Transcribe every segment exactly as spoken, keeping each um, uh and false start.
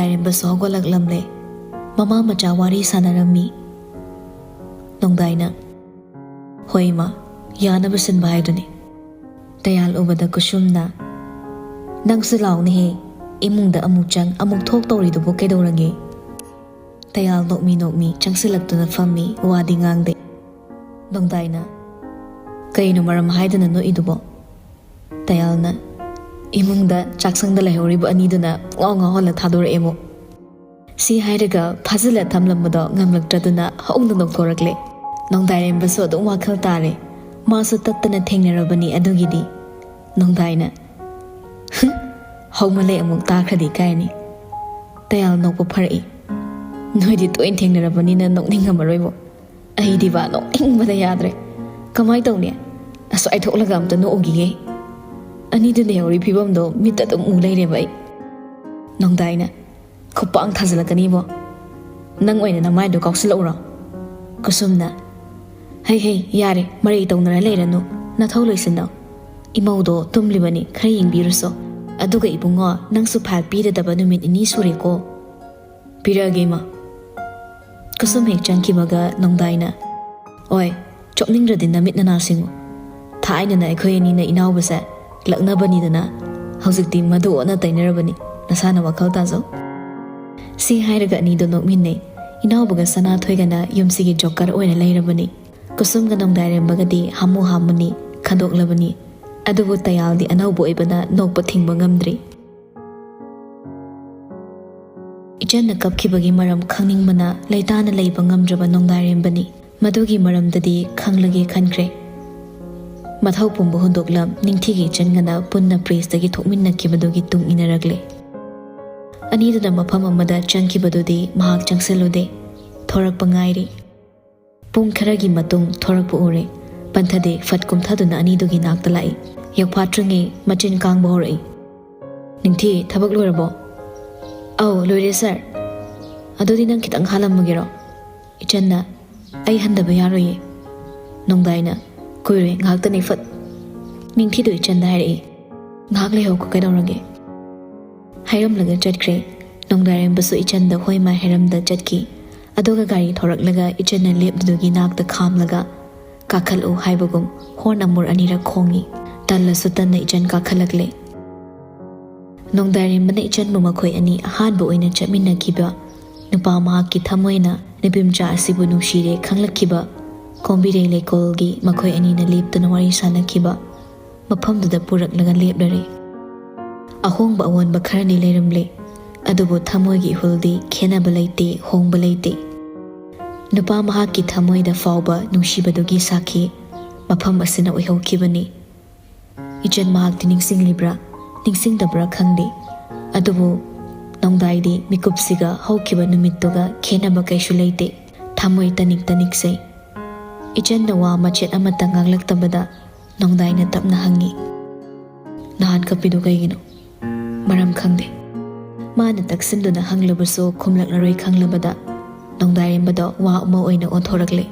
ꯅꯣꯡꯗꯥꯏꯔꯦꯝꯕꯁꯨ ꯍꯧꯒꯠꯂꯛꯂꯝꯂꯦ꯫ ꯃꯃꯥ ꯃꯆꯥ ꯋꯥꯔꯤ ꯁꯥꯟꯅꯔꯝꯃꯤ꯫ ꯅꯣꯡꯗꯥꯏꯅ, "ꯍꯣꯏ ꯏꯃꯥ, ꯌꯥꯅꯕ ꯁꯤꯟꯕ ꯍꯥꯏꯗꯨꯅꯤ꯫" ꯇꯌꯥꯜ ꯎꯕꯗ ꯀꯨꯁꯨꯝꯅ, "ꯅꯪꯁꯨ ꯂꯥꯎꯅꯦꯍꯦ, ꯏꯃꯨꯡꯗ ꯑꯃꯨꯛ ꯆꯪ ꯑꯃꯨꯛ ꯊꯣꯛ ꯇꯧꯔꯤꯗꯨꯕꯨ ꯀꯩꯗꯧꯔꯒꯦ?" ꯇꯌꯥꯜ ꯅꯣꯛꯃꯤ ꯅꯣꯛꯃꯤ ꯆꯪꯁꯤꯜꯂꯛꯇꯨꯅ ꯐꯝꯃꯤ, ꯋꯥꯗꯤ ꯉꯥꯡꯗꯦ꯫ ꯅꯣꯡꯗꯥꯏꯅ, "ꯀꯩꯅꯣ ꯃꯔꯝ ꯍꯥꯏꯗꯅ ꯅꯣꯛꯏꯗꯨꯕꯣ?" ꯇꯌꯥꯜꯅ, "ꯏꯃꯨꯡꯗ ꯆꯥꯛꯁꯪꯗ ꯂꯩꯍꯧꯔꯤꯕ ꯑꯅꯤꯗꯨꯅ ꯄꯨꯡꯉꯥꯎ ꯉꯥꯎꯍꯜꯂ ꯊꯥꯗꯣꯔꯛꯑꯦꯕꯣ꯫" ꯁꯤ ꯍꯥꯏꯔꯒ ꯐꯥꯖꯤꯜꯂ ꯊꯝꯂꯝꯕꯗꯣ ꯉꯝꯂꯛꯇ꯭ꯔꯗꯨꯅ ꯍꯧꯅ ꯅꯣꯛꯊꯣꯔꯛꯂꯦ꯫ ꯅꯣꯡꯗꯥꯏꯔꯦꯝꯕꯁꯨ ꯑꯗꯨꯝ ꯋꯥꯈꯜ ꯇꯥꯔꯦ꯫ ꯃꯥꯁꯨ ꯇꯠꯇꯅ ꯊꯦꯡꯅꯔꯕꯅꯤ ꯑꯗꯨꯒꯤꯗꯤ꯫ ꯅꯣꯡꯗꯥꯏꯅ, "ꯍꯨꯝ, ꯍꯧꯃꯜꯂꯦ ꯑꯃꯨꯛ ꯇꯥꯈ꯭ꯔꯗꯤ ꯀꯥꯏꯅꯤ꯫" ꯇꯌꯥꯜ ꯅꯣꯛꯄ ꯐꯔꯛꯏ꯫ "ꯅꯣꯏꯗꯤ ꯇꯣꯏꯅ ꯊꯦꯡꯅꯔꯕꯅꯤꯅ ꯅꯣꯛꯅꯤꯡꯉꯝꯃꯔꯣꯏꯕꯣ꯫ ꯑꯩꯗꯤꯕ ꯅꯣꯛꯅꯤꯡꯕꯗ ꯌꯥꯗ꯭ꯔꯦ꯫ ꯀꯃꯥꯏ ꯇꯧꯅꯤ? ꯑꯁ꯭ꯋꯥꯏ ꯊꯣꯛꯂꯒ ꯑꯝꯇ ꯅꯣꯛꯎꯈꯤꯒꯦ꯫ ꯑꯅꯤꯗꯨ ꯂꯩꯍꯧꯔꯤ ꯐꯤꯕꯝꯗꯣ ꯃꯤꯠꯇ ꯑꯗꯨꯝ ꯎ ꯂꯩꯔꯦꯕ ꯑꯩ꯫" ꯅꯣꯡꯗꯥꯏꯅ, "ꯈꯨꯄꯥꯡ ꯊꯥꯖꯤꯜꯂꯛꯀꯅꯤꯕꯣ꯫ ꯅꯪ ꯑꯣꯏꯅ ꯅꯃꯥꯏꯗꯣ ꯀꯥꯎꯁꯤꯜꯂꯛꯎꯔꯣ?" ꯀꯨꯁꯨꯝꯅ, "ꯍꯩ ꯍꯩ, ꯌꯥꯔꯦ, ꯃꯔꯩ ꯇꯧꯅꯔ ꯂꯩꯔꯅꯨ, ꯅꯊꯧ ꯂꯣꯏꯁꯤꯟꯅꯧ꯫ ꯏꯃꯧꯗꯣ ꯇꯨꯝꯂꯤꯕꯅꯤ, ꯈꯔ ꯌꯦꯡꯕꯤꯔꯨꯁꯣ꯫ ꯑꯗꯨꯒ ꯏꯕꯨꯡꯉꯣ, ꯅꯪꯁꯨ ꯐꯥꯏꯜ ꯄꯤꯗꯗꯕ ꯅꯨꯃꯤꯠ ꯅꯤꯅꯤ ꯁꯨꯔꯦꯀꯣ꯫" "ꯄꯤꯔꯛꯑꯒꯦ ꯏꯃꯥ꯫" ꯀꯨꯁꯨꯝ ꯍꯦꯛ ꯆꯪꯈꯤꯕꯒ ꯅꯣꯡꯗꯥꯏꯅ, "ꯑꯣꯏ, ꯆꯣꯞꯅꯤꯡꯗ꯭ꯔꯗꯤ ꯅꯃꯤꯠ ꯅꯅꯥ ꯁꯤꯡꯉꯨ꯫ ꯊꯥꯏꯅꯅ ꯑꯩꯈꯣꯏ ꯑꯅꯤꯅ ꯏꯅꯥꯎꯕꯁꯦ ꯂꯛꯅꯕꯅꯤꯗꯅ, ꯍꯧꯖꯤꯛꯇꯤ ꯃꯗꯨ ꯑꯣꯟꯅ ꯇꯩꯅꯔꯕꯅꯤ꯫ ꯅꯁꯥꯅ ꯋꯥꯈꯜ ꯇꯥꯖꯧ꯫" ꯁꯤ ꯍꯥꯏꯔꯒ ꯑꯅꯤꯗꯣ ꯅꯣꯛꯃꯤꯟꯅꯩ꯫ ꯏꯅꯥꯎꯕꯒ ꯁꯅꯥꯊꯣꯏꯒꯅ ꯌꯨꯝꯁꯤꯒꯤ ꯖꯣꯀꯔ ꯑꯣꯏꯅ ꯂꯩꯔꯕꯅꯤ꯫ ꯀꯨꯁꯨꯝꯒ ꯅꯣꯡꯗꯥꯏꯔꯦꯝꯕꯒꯗꯤ ꯍꯥꯃꯨ ꯍꯥꯃꯨꯅꯤ, ꯈꯟꯗꯣꯛꯂꯕꯅꯤ꯫ ꯑꯗꯨꯕꯨ ꯇꯌꯥꯜꯗꯤ ꯑꯅꯧꯕ ꯑꯣꯏꯕꯅ ꯅꯣꯛꯄ ꯊꯤꯡꯕ ꯉꯝꯗ꯭ꯔꯤ꯫ ꯏꯆꯟꯅ ꯀꯞꯈꯤꯕꯒꯤ ꯃꯔꯝ ꯈꯪꯅꯤꯡꯕꯅ ꯂꯩꯇꯥꯅ ꯂꯩꯕ ꯉꯝꯗ꯭ꯔꯕ ꯅꯣꯡꯗꯥꯏꯔꯦꯝꯕꯅꯤ꯫ ꯃꯗꯨꯒꯤ ꯃꯔꯝꯗꯗꯤ ꯈꯪꯂꯒꯦ ꯈꯟꯈ꯭ꯔꯦ꯫ ꯃꯊꯧ ꯄꯨꯝꯕ ꯍꯨꯟꯗꯣꯛꯂꯝ ꯅꯤꯡꯊꯤꯒꯤ ꯏꯆꯟꯒꯅ ꯄꯨꯟꯅ ꯄ꯭ꯔꯦꯁꯇꯒꯤ ꯊꯣꯛꯃꯤꯟꯅꯈꯤꯕꯗꯨꯒꯤ ꯇꯨꯡ ꯏꯟꯅꯔꯛꯂꯦ꯫ ꯑꯅꯤꯗꯨꯅ ꯃꯐꯝ ꯑꯃꯗ ꯆꯪꯈꯤꯕꯗꯨꯗꯤ ꯃꯍꯥꯛ ꯆꯪꯁꯤꯜꯂꯨꯗꯦ꯫ ꯊꯣꯔꯛꯄ ꯉꯥꯏꯔꯤ꯫ ꯄꯨꯡ ꯈꯔꯒꯤ ꯃꯇꯨꯡ ꯊꯣꯔꯛꯄ ꯎꯔꯦ꯫ ꯄꯟꯊꯗꯦ ꯐꯠ ꯀꯨꯝꯊꯗꯨꯅ ꯑꯅꯤꯗꯨꯒꯤ ꯅꯥꯛꯇ ꯂꯥꯛꯏ꯫ ꯌꯧꯐꯥꯠꯇ꯭ꯔꯤꯉꯩ ꯃꯆꯤꯟ ꯀꯥꯡꯕ ꯍꯧꯔꯛꯏ꯫ "ꯅꯤꯡꯊꯤ, ꯊꯕꯛ ꯂꯣꯏꯔꯕꯣ?" "ꯑꯧ, ꯂꯣꯏꯔꯦ ꯁꯥꯔ꯫" "ꯑꯗꯨꯗꯤ ꯅꯪ ꯈꯤꯇꯪ ꯍꯥꯜꯂꯝꯃꯒꯦꯔꯣ?" ꯏꯆꯟꯅ, "ꯑꯩ ꯍꯟꯗꯕ ꯌꯥꯔꯣꯏꯌꯦ꯫" ꯅꯣꯡꯗꯥꯏꯅ, "ꯀꯨꯏꯔꯣꯏ, ꯉꯥꯏꯍꯥꯛꯇꯅꯤ, ꯐꯠ꯫" ꯅꯤꯡꯊꯤꯗꯨ ꯏꯆꯟꯗ ꯍꯥꯏꯔꯛꯏ꯫ "ꯉꯥꯏꯍꯥꯛ ꯂꯩꯍꯧꯀꯣ, ꯀꯩꯗꯧꯔꯒꯦ?" ꯍꯥꯏꯔꯝꯂꯒ ꯆꯠꯈ꯭ꯔꯦ꯫ ꯅꯣꯡꯗꯥꯏꯔꯦꯝꯕꯁꯨ ꯏꯆꯟꯗ ꯍꯣꯏ ꯃꯥꯏ ꯍꯥꯏꯔꯝꯗ ꯆꯠꯈꯤ꯫ ꯑꯗꯨꯒ ꯒꯥꯔꯤ ꯊꯧꯔꯛꯂꯒ ꯏꯆꯟꯅ ꯂꯦꯞꯂꯤꯗꯨꯒꯤ ꯅꯥꯛꯇ ꯈꯥꯝꯂꯒ ꯀꯥꯈꯠꯂꯨ ꯍꯥꯏꯕꯒꯨꯝ ꯍꯣꯔꯟ ꯑꯃꯨꯔ ꯑꯅꯤꯔꯛ ꯈꯣꯡꯉꯤ꯫ ꯇꯜꯂꯁꯨ ꯇꯟꯅ ꯏꯆꯟ ꯀꯥꯈꯠꯂꯛꯂꯦ꯫ ꯅꯣꯡꯗꯥꯏꯔꯦꯝꯕꯅ ꯏꯆꯟꯕꯨ ꯃꯈꯣꯏ ꯑꯅꯤ ꯑꯍꯥꯟꯕ ꯑꯣꯏꯅ ꯆꯠꯃꯤꯟꯅꯈꯤꯕ ꯅꯨꯄꯥ ꯃꯍꯥꯛꯀꯤ ꯊꯃꯣꯏꯅ ꯅꯨꯄꯤꯃꯆꯥ ꯑꯁꯤꯕꯨ ꯅꯨꯡꯁꯤꯔꯦ ꯈꯪꯂꯛꯈꯤꯕ ꯀꯣꯝꯕꯤꯔꯩ ꯂꯩꯀꯣꯜꯒꯤ ꯃꯈꯣꯏ ꯑꯅꯤꯅ ꯂꯦꯞꯇꯅ ꯋꯥꯔꯤ ꯁꯥꯅꯈꯤꯕ ꯃꯐꯝꯗꯨꯗ ꯄꯨꯔꯛꯂꯒ ꯂꯦꯞꯂꯔꯦ꯫ ꯑꯍꯣꯡꯕ ꯑꯑꯣꯟꯕ ꯈꯔꯗꯤ ꯂꯩꯔꯝꯂꯦ, ꯑꯗꯨꯕꯨ ꯊꯃꯣꯏꯒꯤ ꯏꯍꯨꯜꯗꯤ ꯈꯦꯟꯅꯕ ꯂꯩꯇꯦ, ꯍꯣꯡꯕ ꯂꯩꯇꯦ꯫ ꯅꯨꯄꯥ ꯃꯍꯥꯛꯀꯤ ꯊꯃꯣꯏꯗ ꯐꯥꯎꯕ ꯅꯨꯡꯁꯤꯕꯗꯨꯒꯤ ꯁꯥꯈꯤ ꯃꯐꯝ ꯑꯁꯤꯅ ꯑꯣꯏꯍꯧꯈꯤꯕꯅꯤ꯫ ꯏꯆꯟ ꯃꯍꯥꯛꯇꯤ ꯅꯤꯡꯁꯤꯡꯂꯤꯕ꯭ꯔꯥ, ꯅꯤꯡꯁꯤꯡꯗꯕ꯭ꯔꯥ ꯈꯪꯗꯦ, ꯑꯗꯨꯕꯨ ꯅꯣꯡꯗꯥꯏꯗꯤ ꯃꯤꯀꯨꯞꯁꯤꯒ ꯍꯧꯈꯤꯕ ꯅꯨꯃꯤꯠꯇꯨꯒ ꯈꯦꯟꯅꯕ ꯀꯩꯁꯨ ꯂꯩꯇꯦ꯫ ꯊꯃꯣꯏ ꯇꯅꯤꯛ ꯇꯅꯤꯛꯁꯦ꯫ ꯏꯆꯟꯅ ꯋꯥ ꯃꯆꯦꯠ ꯑꯃꯠꯇ ꯉꯥꯡꯂꯛꯇꯕꯗ ꯅꯣꯡꯗꯥꯏꯅ ꯇꯞꯅ ꯍꯪꯉꯤ, "ꯅꯍꯥꯟ ꯀꯞꯄꯤꯗꯨ ꯀꯩꯒꯤꯅꯣ?" "ꯃꯔꯝ ꯈꯪꯗꯦ꯫" ꯃꯥꯅ ꯇꯛꯁꯤꯟꯗꯨꯅ ꯍꯪꯂꯕꯁꯨ ꯈꯨꯝꯂꯛꯂꯔꯣꯏ ꯈꯪꯂꯕꯗ ꯅꯣꯡꯗꯥꯏꯔꯦꯝꯕꯗꯣ ꯋꯥ ꯑꯃ ꯑꯣꯏꯅ ꯑꯣꯟꯊꯣꯔꯛꯂꯦ꯫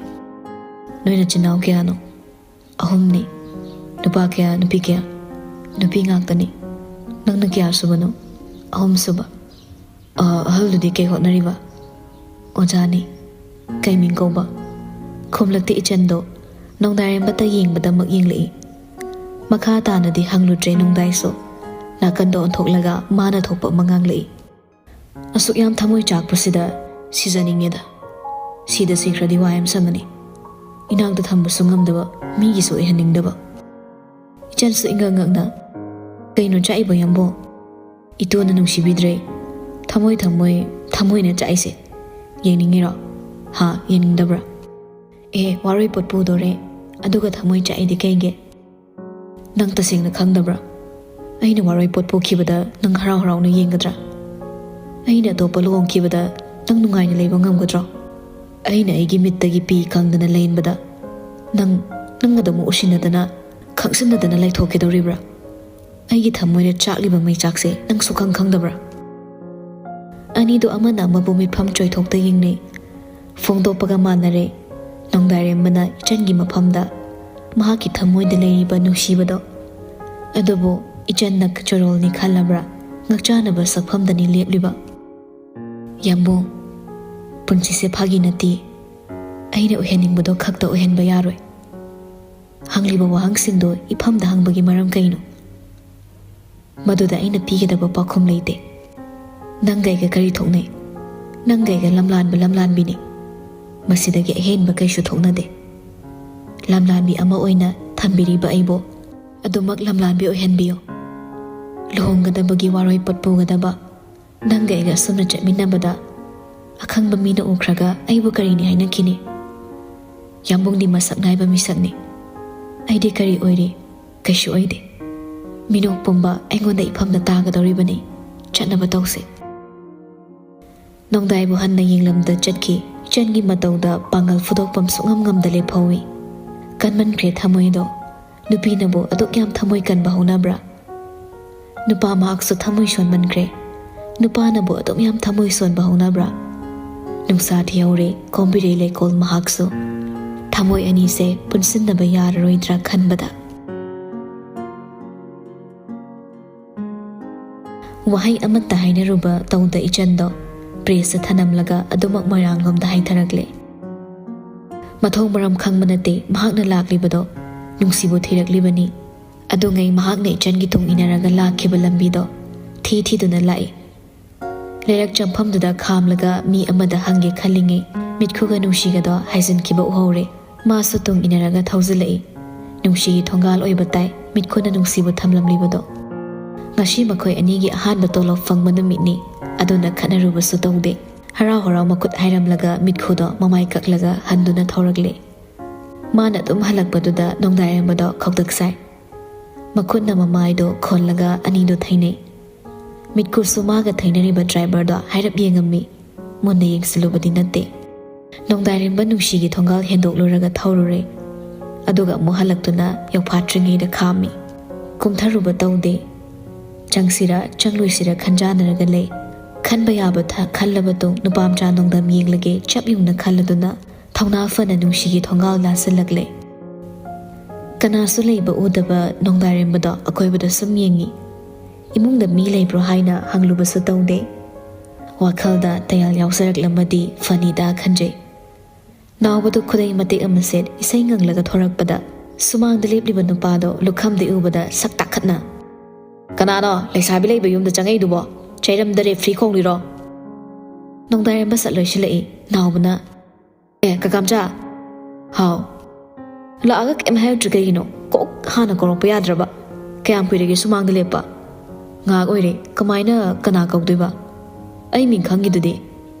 "ꯅꯣꯏ ꯅꯆꯤꯟ ꯅꯅꯥꯎ ꯀꯌꯥꯅꯣ?" "ꯑꯍꯨꯝꯅꯤ꯫" "ꯅꯨꯄꯥ ꯀꯌꯥ, ꯅꯨꯄꯤ ꯀꯌꯥ?" "ꯅꯨꯄꯤ ꯉꯥꯛꯇꯅꯤ꯫" "ꯅꯪꯅ ꯀꯌꯥ ꯁꯨꯕꯅꯣ?" "ꯑꯍꯨꯝ ꯁꯨꯕ꯫" "ꯑ, ꯑꯍꯜꯗꯨꯗꯤ ꯀꯩ ꯍꯣꯠꯅꯔꯤꯕ?" "ꯑꯣꯖꯥꯅꯤ꯫" "ꯀꯩ ꯃꯤꯡ ꯀꯧꯕ?" ꯈꯨꯝꯂꯛꯇꯦ ꯏꯆꯟꯗꯣ꯫ ꯅꯣꯡꯗꯥꯏꯔꯦꯝꯕꯇ ꯌꯦꯡꯕꯗꯃꯛ ꯌꯦꯡꯂꯛꯏ꯫ ꯃꯈꯥ ꯇꯥꯅꯗꯤ ꯍꯪꯂꯨꯗ꯭ꯔꯦ ꯅꯣꯡꯗꯥꯏꯁꯨ꯫ ꯅꯥꯀꯟꯗ ꯑꯣꯟꯊꯣꯛꯂꯒ ꯃꯥꯅ ꯊꯣꯛꯄ ꯑꯃ ꯉꯥꯡꯂꯛꯏ꯫ "ꯑꯁꯨꯛ ꯌꯥꯝ ꯊꯃꯣꯏ ꯆꯥꯛꯄꯁꯤꯗ ꯁꯤꯖꯅꯤꯡꯉꯦꯗ꯫ ꯁꯤꯗ ꯁꯤꯈ꯭ꯔꯗꯤ ꯋꯥꯏ ꯑꯃ ꯁꯪꯉꯅꯤ꯫ ꯏꯅꯥꯛꯇ ꯊꯝꯕꯁꯨ ꯉꯝꯗꯕ, ꯃꯤꯒꯤꯁꯨ ꯑꯣꯏꯍꯟꯅꯤꯡꯗꯕ꯫" ꯏꯆꯟꯁꯨ ꯏꯉꯛ ꯉꯛꯅ, "ꯀꯩꯅꯣ ꯆꯥꯛꯏꯕꯣ ꯌꯥꯝꯕꯣ? ꯏꯇꯨꯅ ꯅꯨꯡꯁꯤꯕꯤꯗ꯭ꯔꯦ꯫ ꯊꯃꯣꯏ, ꯊꯃꯣꯏ, ꯊꯃꯣꯏꯅ ꯆꯥꯛꯏꯁꯦ꯫ ꯌꯦꯡꯅꯤꯡꯉꯤꯔꯣ? ꯍꯥ, ꯌꯦꯡꯅꯤꯡꯗꯕ꯭ꯔꯥ?" "ꯑꯦ, ꯋꯥꯔꯣꯏ ꯄꯣꯠ ꯄꯨꯗꯣꯔꯦ꯫ ꯑꯗꯨꯒ ꯊꯃꯣꯏ ꯆꯥꯛꯏꯗꯤ ꯀꯩꯒꯤ? ꯅꯪ ꯇꯁꯦꯡꯅ ꯈꯪꯗꯕ꯭ꯔꯥ? ꯑꯩꯅ ꯋꯥꯔꯣꯏ ꯄꯣꯠ ꯄꯨꯈꯤꯕꯗ ꯅꯪ ꯍꯔꯥꯎ ꯍꯔꯥꯎꯅ ꯌꯦꯡꯒꯗ꯭ꯔꯥ? ꯑꯩꯅ ꯑꯇꯣꯞꯄ ꯂꯨꯍꯣꯡꯈꯤꯕꯗ ꯅꯪ ꯅꯨꯡꯉꯥꯏꯅ ꯂꯩꯕ ꯉꯝꯒꯗ꯭ꯔꯣ? ꯑꯩꯅ ꯑꯩꯒꯤ ꯃꯤꯠꯇꯒꯤ ꯄꯤ ꯀꯪꯗꯅ ꯂꯦꯟꯕꯗ ꯅꯪ, ꯅꯪ ꯑꯗꯨꯃꯛ ꯎꯁꯤꯟꯅꯗꯅ, ꯈꯪꯁꯤꯟꯅꯗꯅ ꯂꯩꯊꯣꯛꯀꯗꯧꯔꯤꯕ꯭ꯔꯥ? ꯑꯩꯒꯤ ꯊꯃꯣꯏꯗ ꯆꯥꯛꯂꯤꯕ ꯃꯩꯆꯥꯛꯁꯦ ꯅꯪ ꯁꯨꯈꯪ ꯈꯪꯗꯕ꯭ꯔꯥ?" ꯑꯅꯤꯗꯣ ꯑꯃꯅ ꯑꯃꯕꯨ ꯃꯤꯠꯐꯝ ꯆꯣꯏꯊꯣꯛꯇ ꯌꯦꯡꯅꯩ꯫ ꯐꯣꯡꯗꯣꯛꯄꯒ ꯃꯥꯟꯅꯔꯦ꯫ ꯅꯣꯡꯗꯥꯏꯔꯦꯝꯕꯅ ꯏꯆꯟꯒꯤ ꯃꯐꯝꯗ ꯃꯍꯥꯛꯀꯤ ꯊꯃꯣꯏꯗ ꯂꯩꯔꯤꯕ ꯅꯨꯡꯁꯤꯕꯗꯣ꯫ ꯑꯗꯨꯕꯨ ꯏꯆꯟꯅ ꯆꯣꯔꯣꯜꯅꯤ ꯈꯜꯂꯕ꯭ꯔꯥ, ꯉꯛꯆꯥꯅꯕ ꯁꯛꯐꯝꯗꯅꯤ ꯂꯦꯞꯂꯤꯕ꯫ ꯌꯥꯝꯕꯨꯡ, ꯄꯨꯟꯁꯤꯁꯦ ꯐꯥꯒꯤ ꯅꯠꯇꯦ꯫ ꯑꯩꯅ ꯑꯣꯏꯍꯟꯅꯤꯡꯕꯗꯣ ꯈꯛꯇ ꯑꯣꯏꯍꯟꯕ ꯌꯥꯔꯣꯏ꯫ ꯍꯪꯂꯤꯕ ꯋꯥꯍꯪꯁꯤꯡꯗꯣ ꯏꯐꯝꯗ ꯍꯪꯕꯒꯤ ꯃꯔꯝ ꯀꯩꯅꯣ? ꯃꯗꯨꯗ ꯑꯩꯅ ꯄꯤꯒꯗꯕ ꯄꯥꯎꯈꯨꯝ ꯂꯩꯇꯦ꯫ ꯅꯪꯒ ꯑꯩꯒ ꯀꯔꯤ ꯊꯣꯛꯅꯩ? ꯅꯪꯒ ꯑꯩꯒ ꯂꯝꯂꯥꯟꯕ ꯂꯝꯂꯥꯟꯕꯤꯅꯤ꯫ ꯃꯁꯤꯗꯒꯤ ꯑꯍꯦꯟꯕ ꯀꯩꯁꯨ ꯊꯣꯛꯅꯗꯦ꯫ ꯂꯝꯂꯥꯟꯕꯤ ꯑꯃ ꯑꯣꯏꯅ ꯊꯝꯕꯤꯔꯤꯕ ꯑꯩꯕꯨ ꯑꯗꯨꯃꯛ ꯂꯝꯂꯥꯟꯕꯤ ꯑꯣꯏꯍꯟꯕꯤꯌꯨ꯫ ꯂꯨꯍꯣꯡꯒꯗꯕꯒꯤ ꯋꯥꯔꯣꯏ ꯄꯣꯠ ꯄꯨꯒꯗꯕ ꯅꯪꯒ ꯑꯩꯒ ꯑꯁꯨꯝꯅ ꯆꯠꯃꯤꯟꯅꯕꯗ ꯑꯈꯪꯕ ꯃꯤꯅ ꯎꯈ꯭ꯔꯒ ꯑꯩꯕꯨ ꯀꯔꯤꯅꯤ ꯍꯥꯏꯅꯈꯤꯅꯤ? ꯌꯥꯝꯕꯨꯡꯗꯤ ꯃꯁꯛ ꯅꯥꯏꯕ ꯃꯤꯁꯛꯅꯤ꯫ ꯑꯩꯗꯤ ꯀꯔꯤ ꯑꯣꯏꯔꯤ? ꯀꯩꯁꯨ ꯑꯣꯏꯗꯦ꯫ ꯃꯤꯅꯣꯛ ꯄꯨꯝꯕ ꯑꯩꯉꯣꯟꯗ ꯏꯐꯝꯗ ꯇꯥꯒꯗꯧꯔꯤꯕꯅꯤ꯫ ꯆꯠꯅꯕ ꯇꯧꯁꯤ꯫ ꯅꯣꯡꯗꯥꯏꯕꯨ ꯍꯟꯅ ꯌꯦꯡꯂꯝꯗ ꯆꯠꯈꯤ꯫ ꯏꯆꯟꯒꯤ ꯃꯇꯧꯗ ꯄꯥꯡꯒꯜ ꯐꯨꯗꯣꯛꯐꯝ ꯁꯨꯡꯉꯝ ꯉꯝꯗ ꯂꯦꯞꯍꯧꯏ꯫ ꯀꯟꯃꯟꯈ꯭ꯔꯦ ꯊꯃꯣꯏꯗꯣ꯫ ꯅꯨꯄꯤꯅꯕꯨ ꯑꯗꯨꯛ ꯌꯥꯝ ꯊꯃꯣꯏ ꯀꯟꯕ ꯍꯧꯅꯕ꯭ꯔꯥ? ꯅꯨꯄꯥ ꯃꯍꯥꯛꯁꯨ ꯊꯃꯣꯏ ꯁꯣꯟꯃꯟꯈ꯭ꯔꯦ꯫ ꯅꯨꯄꯥꯅꯕꯨ ꯑꯗꯨꯛ ꯌꯥꯝ ꯊꯃꯣꯏ ꯁꯣꯟꯕ ꯍꯧꯅꯕ꯭ꯔꯥ? ꯅꯨꯡꯁꯥ ꯊꯤꯍꯧꯔꯦ ꯀꯣꯝꯕꯤꯔꯩ ꯂꯩꯀꯣꯜ ꯃꯍꯥꯛꯁꯨ꯫ ꯊꯃꯣꯏ ꯑꯅꯤꯁꯦ ꯄꯨꯟꯁꯤꯟꯅꯕ ꯌꯥꯔꯔꯣꯏꯗ꯭ꯔꯥ ꯈꯟꯕꯗ꯫ ꯋꯥꯍꯩ ꯑꯃꯠꯇ ꯍꯥꯏꯅꯔꯨꯕ ꯇꯧꯗ ꯏꯆꯟꯗꯣ ꯄ꯭ꯔꯦꯁꯇ ꯊꯅꯝꯂꯒ ꯑꯗꯨꯃꯛ ꯃꯣꯏꯔꯥꯡꯂꯣꯝꯗ ꯍꯥꯏꯊꯔꯛꯂꯦ꯫ ꯃꯊꯣꯡ ꯃꯔꯝ ꯈꯪꯕ ꯅꯠꯇꯦ ꯃꯍꯥꯛꯅ ꯂꯥꯛꯂꯤꯕꯗꯣ꯫ ꯅꯨꯡꯁꯤꯕꯨ ꯊꯤꯔꯛꯂꯤꯕꯅꯤ꯫ ꯑꯗꯨꯉꯩ ꯃꯍꯥꯛꯅ ꯏꯆꯟꯒꯤ ꯇꯨꯡ ꯏꯟꯅꯔꯒ ꯂꯥꯛꯈꯤꯕ ꯂꯝꯕꯤꯗꯣ ꯊꯤ ꯊꯤꯗꯨꯅ ꯂꯥꯛꯏ꯫ ꯂꯩꯔꯛ ꯆꯪꯐꯝꯗꯨꯗ ꯈꯥꯝꯂꯒ ꯃꯤ ꯑꯃꯗ ꯍꯪꯒꯦ ꯈꯜꯂꯤꯉꯩ ꯃꯤꯠꯈꯨꯒ ꯅꯨꯡꯁꯤꯒꯗꯣ ꯍꯥꯏꯖꯤꯟꯈꯤꯕ ꯎꯍꯧꯔꯦ꯫ ꯃꯥꯁꯨ ꯇꯨꯡ ꯏꯟꯅꯔꯒ ꯊꯧꯖꯤꯜꯂꯛꯏ꯫ ꯅꯨꯡꯁꯤꯒꯤ ꯊꯣꯡꯒꯥꯜ ꯑꯣꯏꯕ ꯇꯥꯏ ꯃꯤꯠꯈꯨꯅ ꯅꯨꯡꯁꯤꯕꯨ ꯊꯝꯂꯝꯂꯤꯕꯗꯣ꯫ ꯉꯁꯤ ꯃꯈꯣꯏ ꯑꯅꯤꯒꯤ ꯑꯍꯥꯟꯕ ꯇꯣꯂꯣꯞ ꯐꯪꯕ ꯅꯨꯃꯤꯠꯅꯤ꯫ ꯑꯗꯨꯅ ꯈꯠꯅꯔꯨꯕꯁꯨ ꯇꯧꯗꯦ꯫ ꯍꯔꯥꯎ ꯍꯔꯥꯎ ꯃꯈꯨꯠ ꯍꯥꯏꯔꯝꯂꯒ ꯃꯤꯠꯈꯨꯗꯣ ꯃꯃꯥꯏ ꯀꯛꯂꯒ ꯍꯟꯗꯨꯅ ꯊꯧꯔꯛꯂꯦ꯫ ꯃꯥꯅ ꯑꯗꯨꯝ ꯍꯜꯂꯛꯄꯗꯨꯗ ꯅꯣꯡꯗꯥꯏꯔꯝꯕꯗꯣ ꯈꯧꯇꯛ ꯁꯥꯏ꯫ ꯃꯈꯨꯠꯅ ꯃꯃꯥꯏꯗꯣ ꯈꯣꯜꯂꯒ ꯑꯅꯤꯗꯣ ꯊꯩꯅꯩ꯫ ꯃꯤꯠꯈꯨꯁꯨ ꯃꯥꯒ ꯊꯩꯅꯔꯤꯕ ꯗ꯭ꯔꯥꯏꯚꯔꯗꯣ ꯍꯥꯏꯔꯞ ꯌꯦꯡꯉꯝꯃꯤ꯫ ꯃꯨꯟꯅ ꯌꯦꯡꯁꯤꯜꯂꯨꯕꯗꯤ ꯅꯠꯇꯦ꯫ ꯅꯣꯡꯗꯥꯏꯔꯦꯝꯕ ꯅꯨꯡꯁꯤꯒꯤ ꯊꯣꯡꯒꯥꯜ ꯍꯦꯟꯗꯣꯛꯂꯨꯔꯒ ꯊꯧꯔꯨꯔꯦ꯫ ꯑꯗꯨꯒ ꯑꯃꯨꯛ ꯍꯜꯂꯛꯇꯨꯅ ꯌꯧꯐꯥꯠꯇ꯭ꯔꯤꯉꯩꯗ ꯈꯥꯝꯃꯤ꯫ ꯀꯨꯝꯊꯔꯨꯕ ꯇꯧꯗꯦ꯫ ꯆꯪꯁꯤꯔ ꯆꯪꯂꯣꯏꯁꯤꯔ ꯈꯟꯖꯥꯟꯅꯔꯒ ꯂꯩ꯫ ꯈꯟꯕ ꯌꯥꯕ ꯊ-, ꯈꯜꯂꯕ ꯇꯨꯡ ꯅꯨꯄꯥꯃꯆꯥ ꯅꯣꯡꯗꯝ ꯌꯦꯡꯂꯒꯦ ꯆꯞ ꯌꯨꯡꯅ ꯈꯜꯂꯗꯨꯅ ꯊꯧꯅꯥ ꯐꯅ ꯅꯨꯡꯁꯤꯒꯤ ꯊꯣꯡꯒꯥꯜ ꯂꯥꯟꯁꯤꯜꯂꯛꯂꯦ꯫ ꯀꯅꯥꯁꯨ ꯂꯩꯕ ꯎꯗꯕ ꯅꯣꯡꯗꯥꯏꯔꯦꯝꯕꯗꯣ ꯑꯀꯣꯏꯕꯗ ꯁꯨꯝ ꯌꯦꯡꯉꯤ꯫ ꯏꯃꯨꯡꯗ ꯃꯤ ꯂꯩꯕ꯭ꯔꯣ ꯍꯥꯏꯅ ꯍꯪꯂꯨꯕꯁꯨ ꯇꯧꯗꯦ꯫ ꯋꯥꯈꯜꯗ ꯇꯌꯥꯜ ꯌꯥꯎꯖꯔꯛꯂꯝꯃꯗꯤ ꯐꯅꯤꯗ ꯈꯟꯖꯩ꯫ ꯅꯥꯎꯕꯗꯨ ꯈꯨꯗꯩ ꯃꯇꯦꯛ ꯑꯃ ꯁꯦꯠ ꯏꯁꯩ ꯉꯪꯂꯒ ꯊꯣꯔꯛꯄꯗ ꯁꯨꯃꯥꯡꯗ ꯂꯦꯞꯂꯤꯕ ꯅꯨꯄꯥꯗꯣ ꯂꯨꯈꯝꯗꯤ ꯎꯕꯗ ꯁꯛ ꯇꯥꯈꯠꯅ, "ꯀꯅꯥꯅꯣ ꯂꯩꯁꯥꯕꯤ ꯂꯩꯕ ꯌꯨꯝꯗ ꯆꯪꯉꯛꯏꯗꯨꯕꯣ? ꯆꯩꯔꯝꯗ ꯔꯦꯐ꯭ꯔꯤ ꯈꯣꯡꯂꯤꯔꯣ?" ꯅꯣꯡꯗꯥꯏꯔꯦꯝꯕ ꯁꯠ ꯂꯣꯏꯁꯤꯜꯂꯛꯏ꯫ ꯅꯥꯎꯕꯅ, "ꯑꯦ ꯀꯀꯥꯝꯆꯥ, ꯍꯥꯎ, ꯂꯥꯛꯑꯒ ꯀꯩꯝ ꯍꯥꯏꯔꯛꯇ꯭ꯔꯤ ꯀꯩꯒꯤꯅꯣ? ꯀꯣꯛ ꯍꯥꯟꯅ ꯀꯧꯔꯛꯄ ꯌꯥꯗ꯭ꯔꯕ? ꯀꯌꯥꯝ ꯀꯨꯏꯔꯒꯦ ꯁꯨꯃꯥꯡꯗ ꯂꯦꯞꯄ? ꯉꯥꯏꯍꯥꯛ ꯑꯣꯏꯔꯦ꯫ ꯀꯃꯥꯏꯅ ꯀꯅꯥ ꯀꯧꯗꯣꯏꯕ? ꯑꯩ ꯃꯤꯡ ꯈꯪꯉꯤꯗꯨꯗꯤ꯫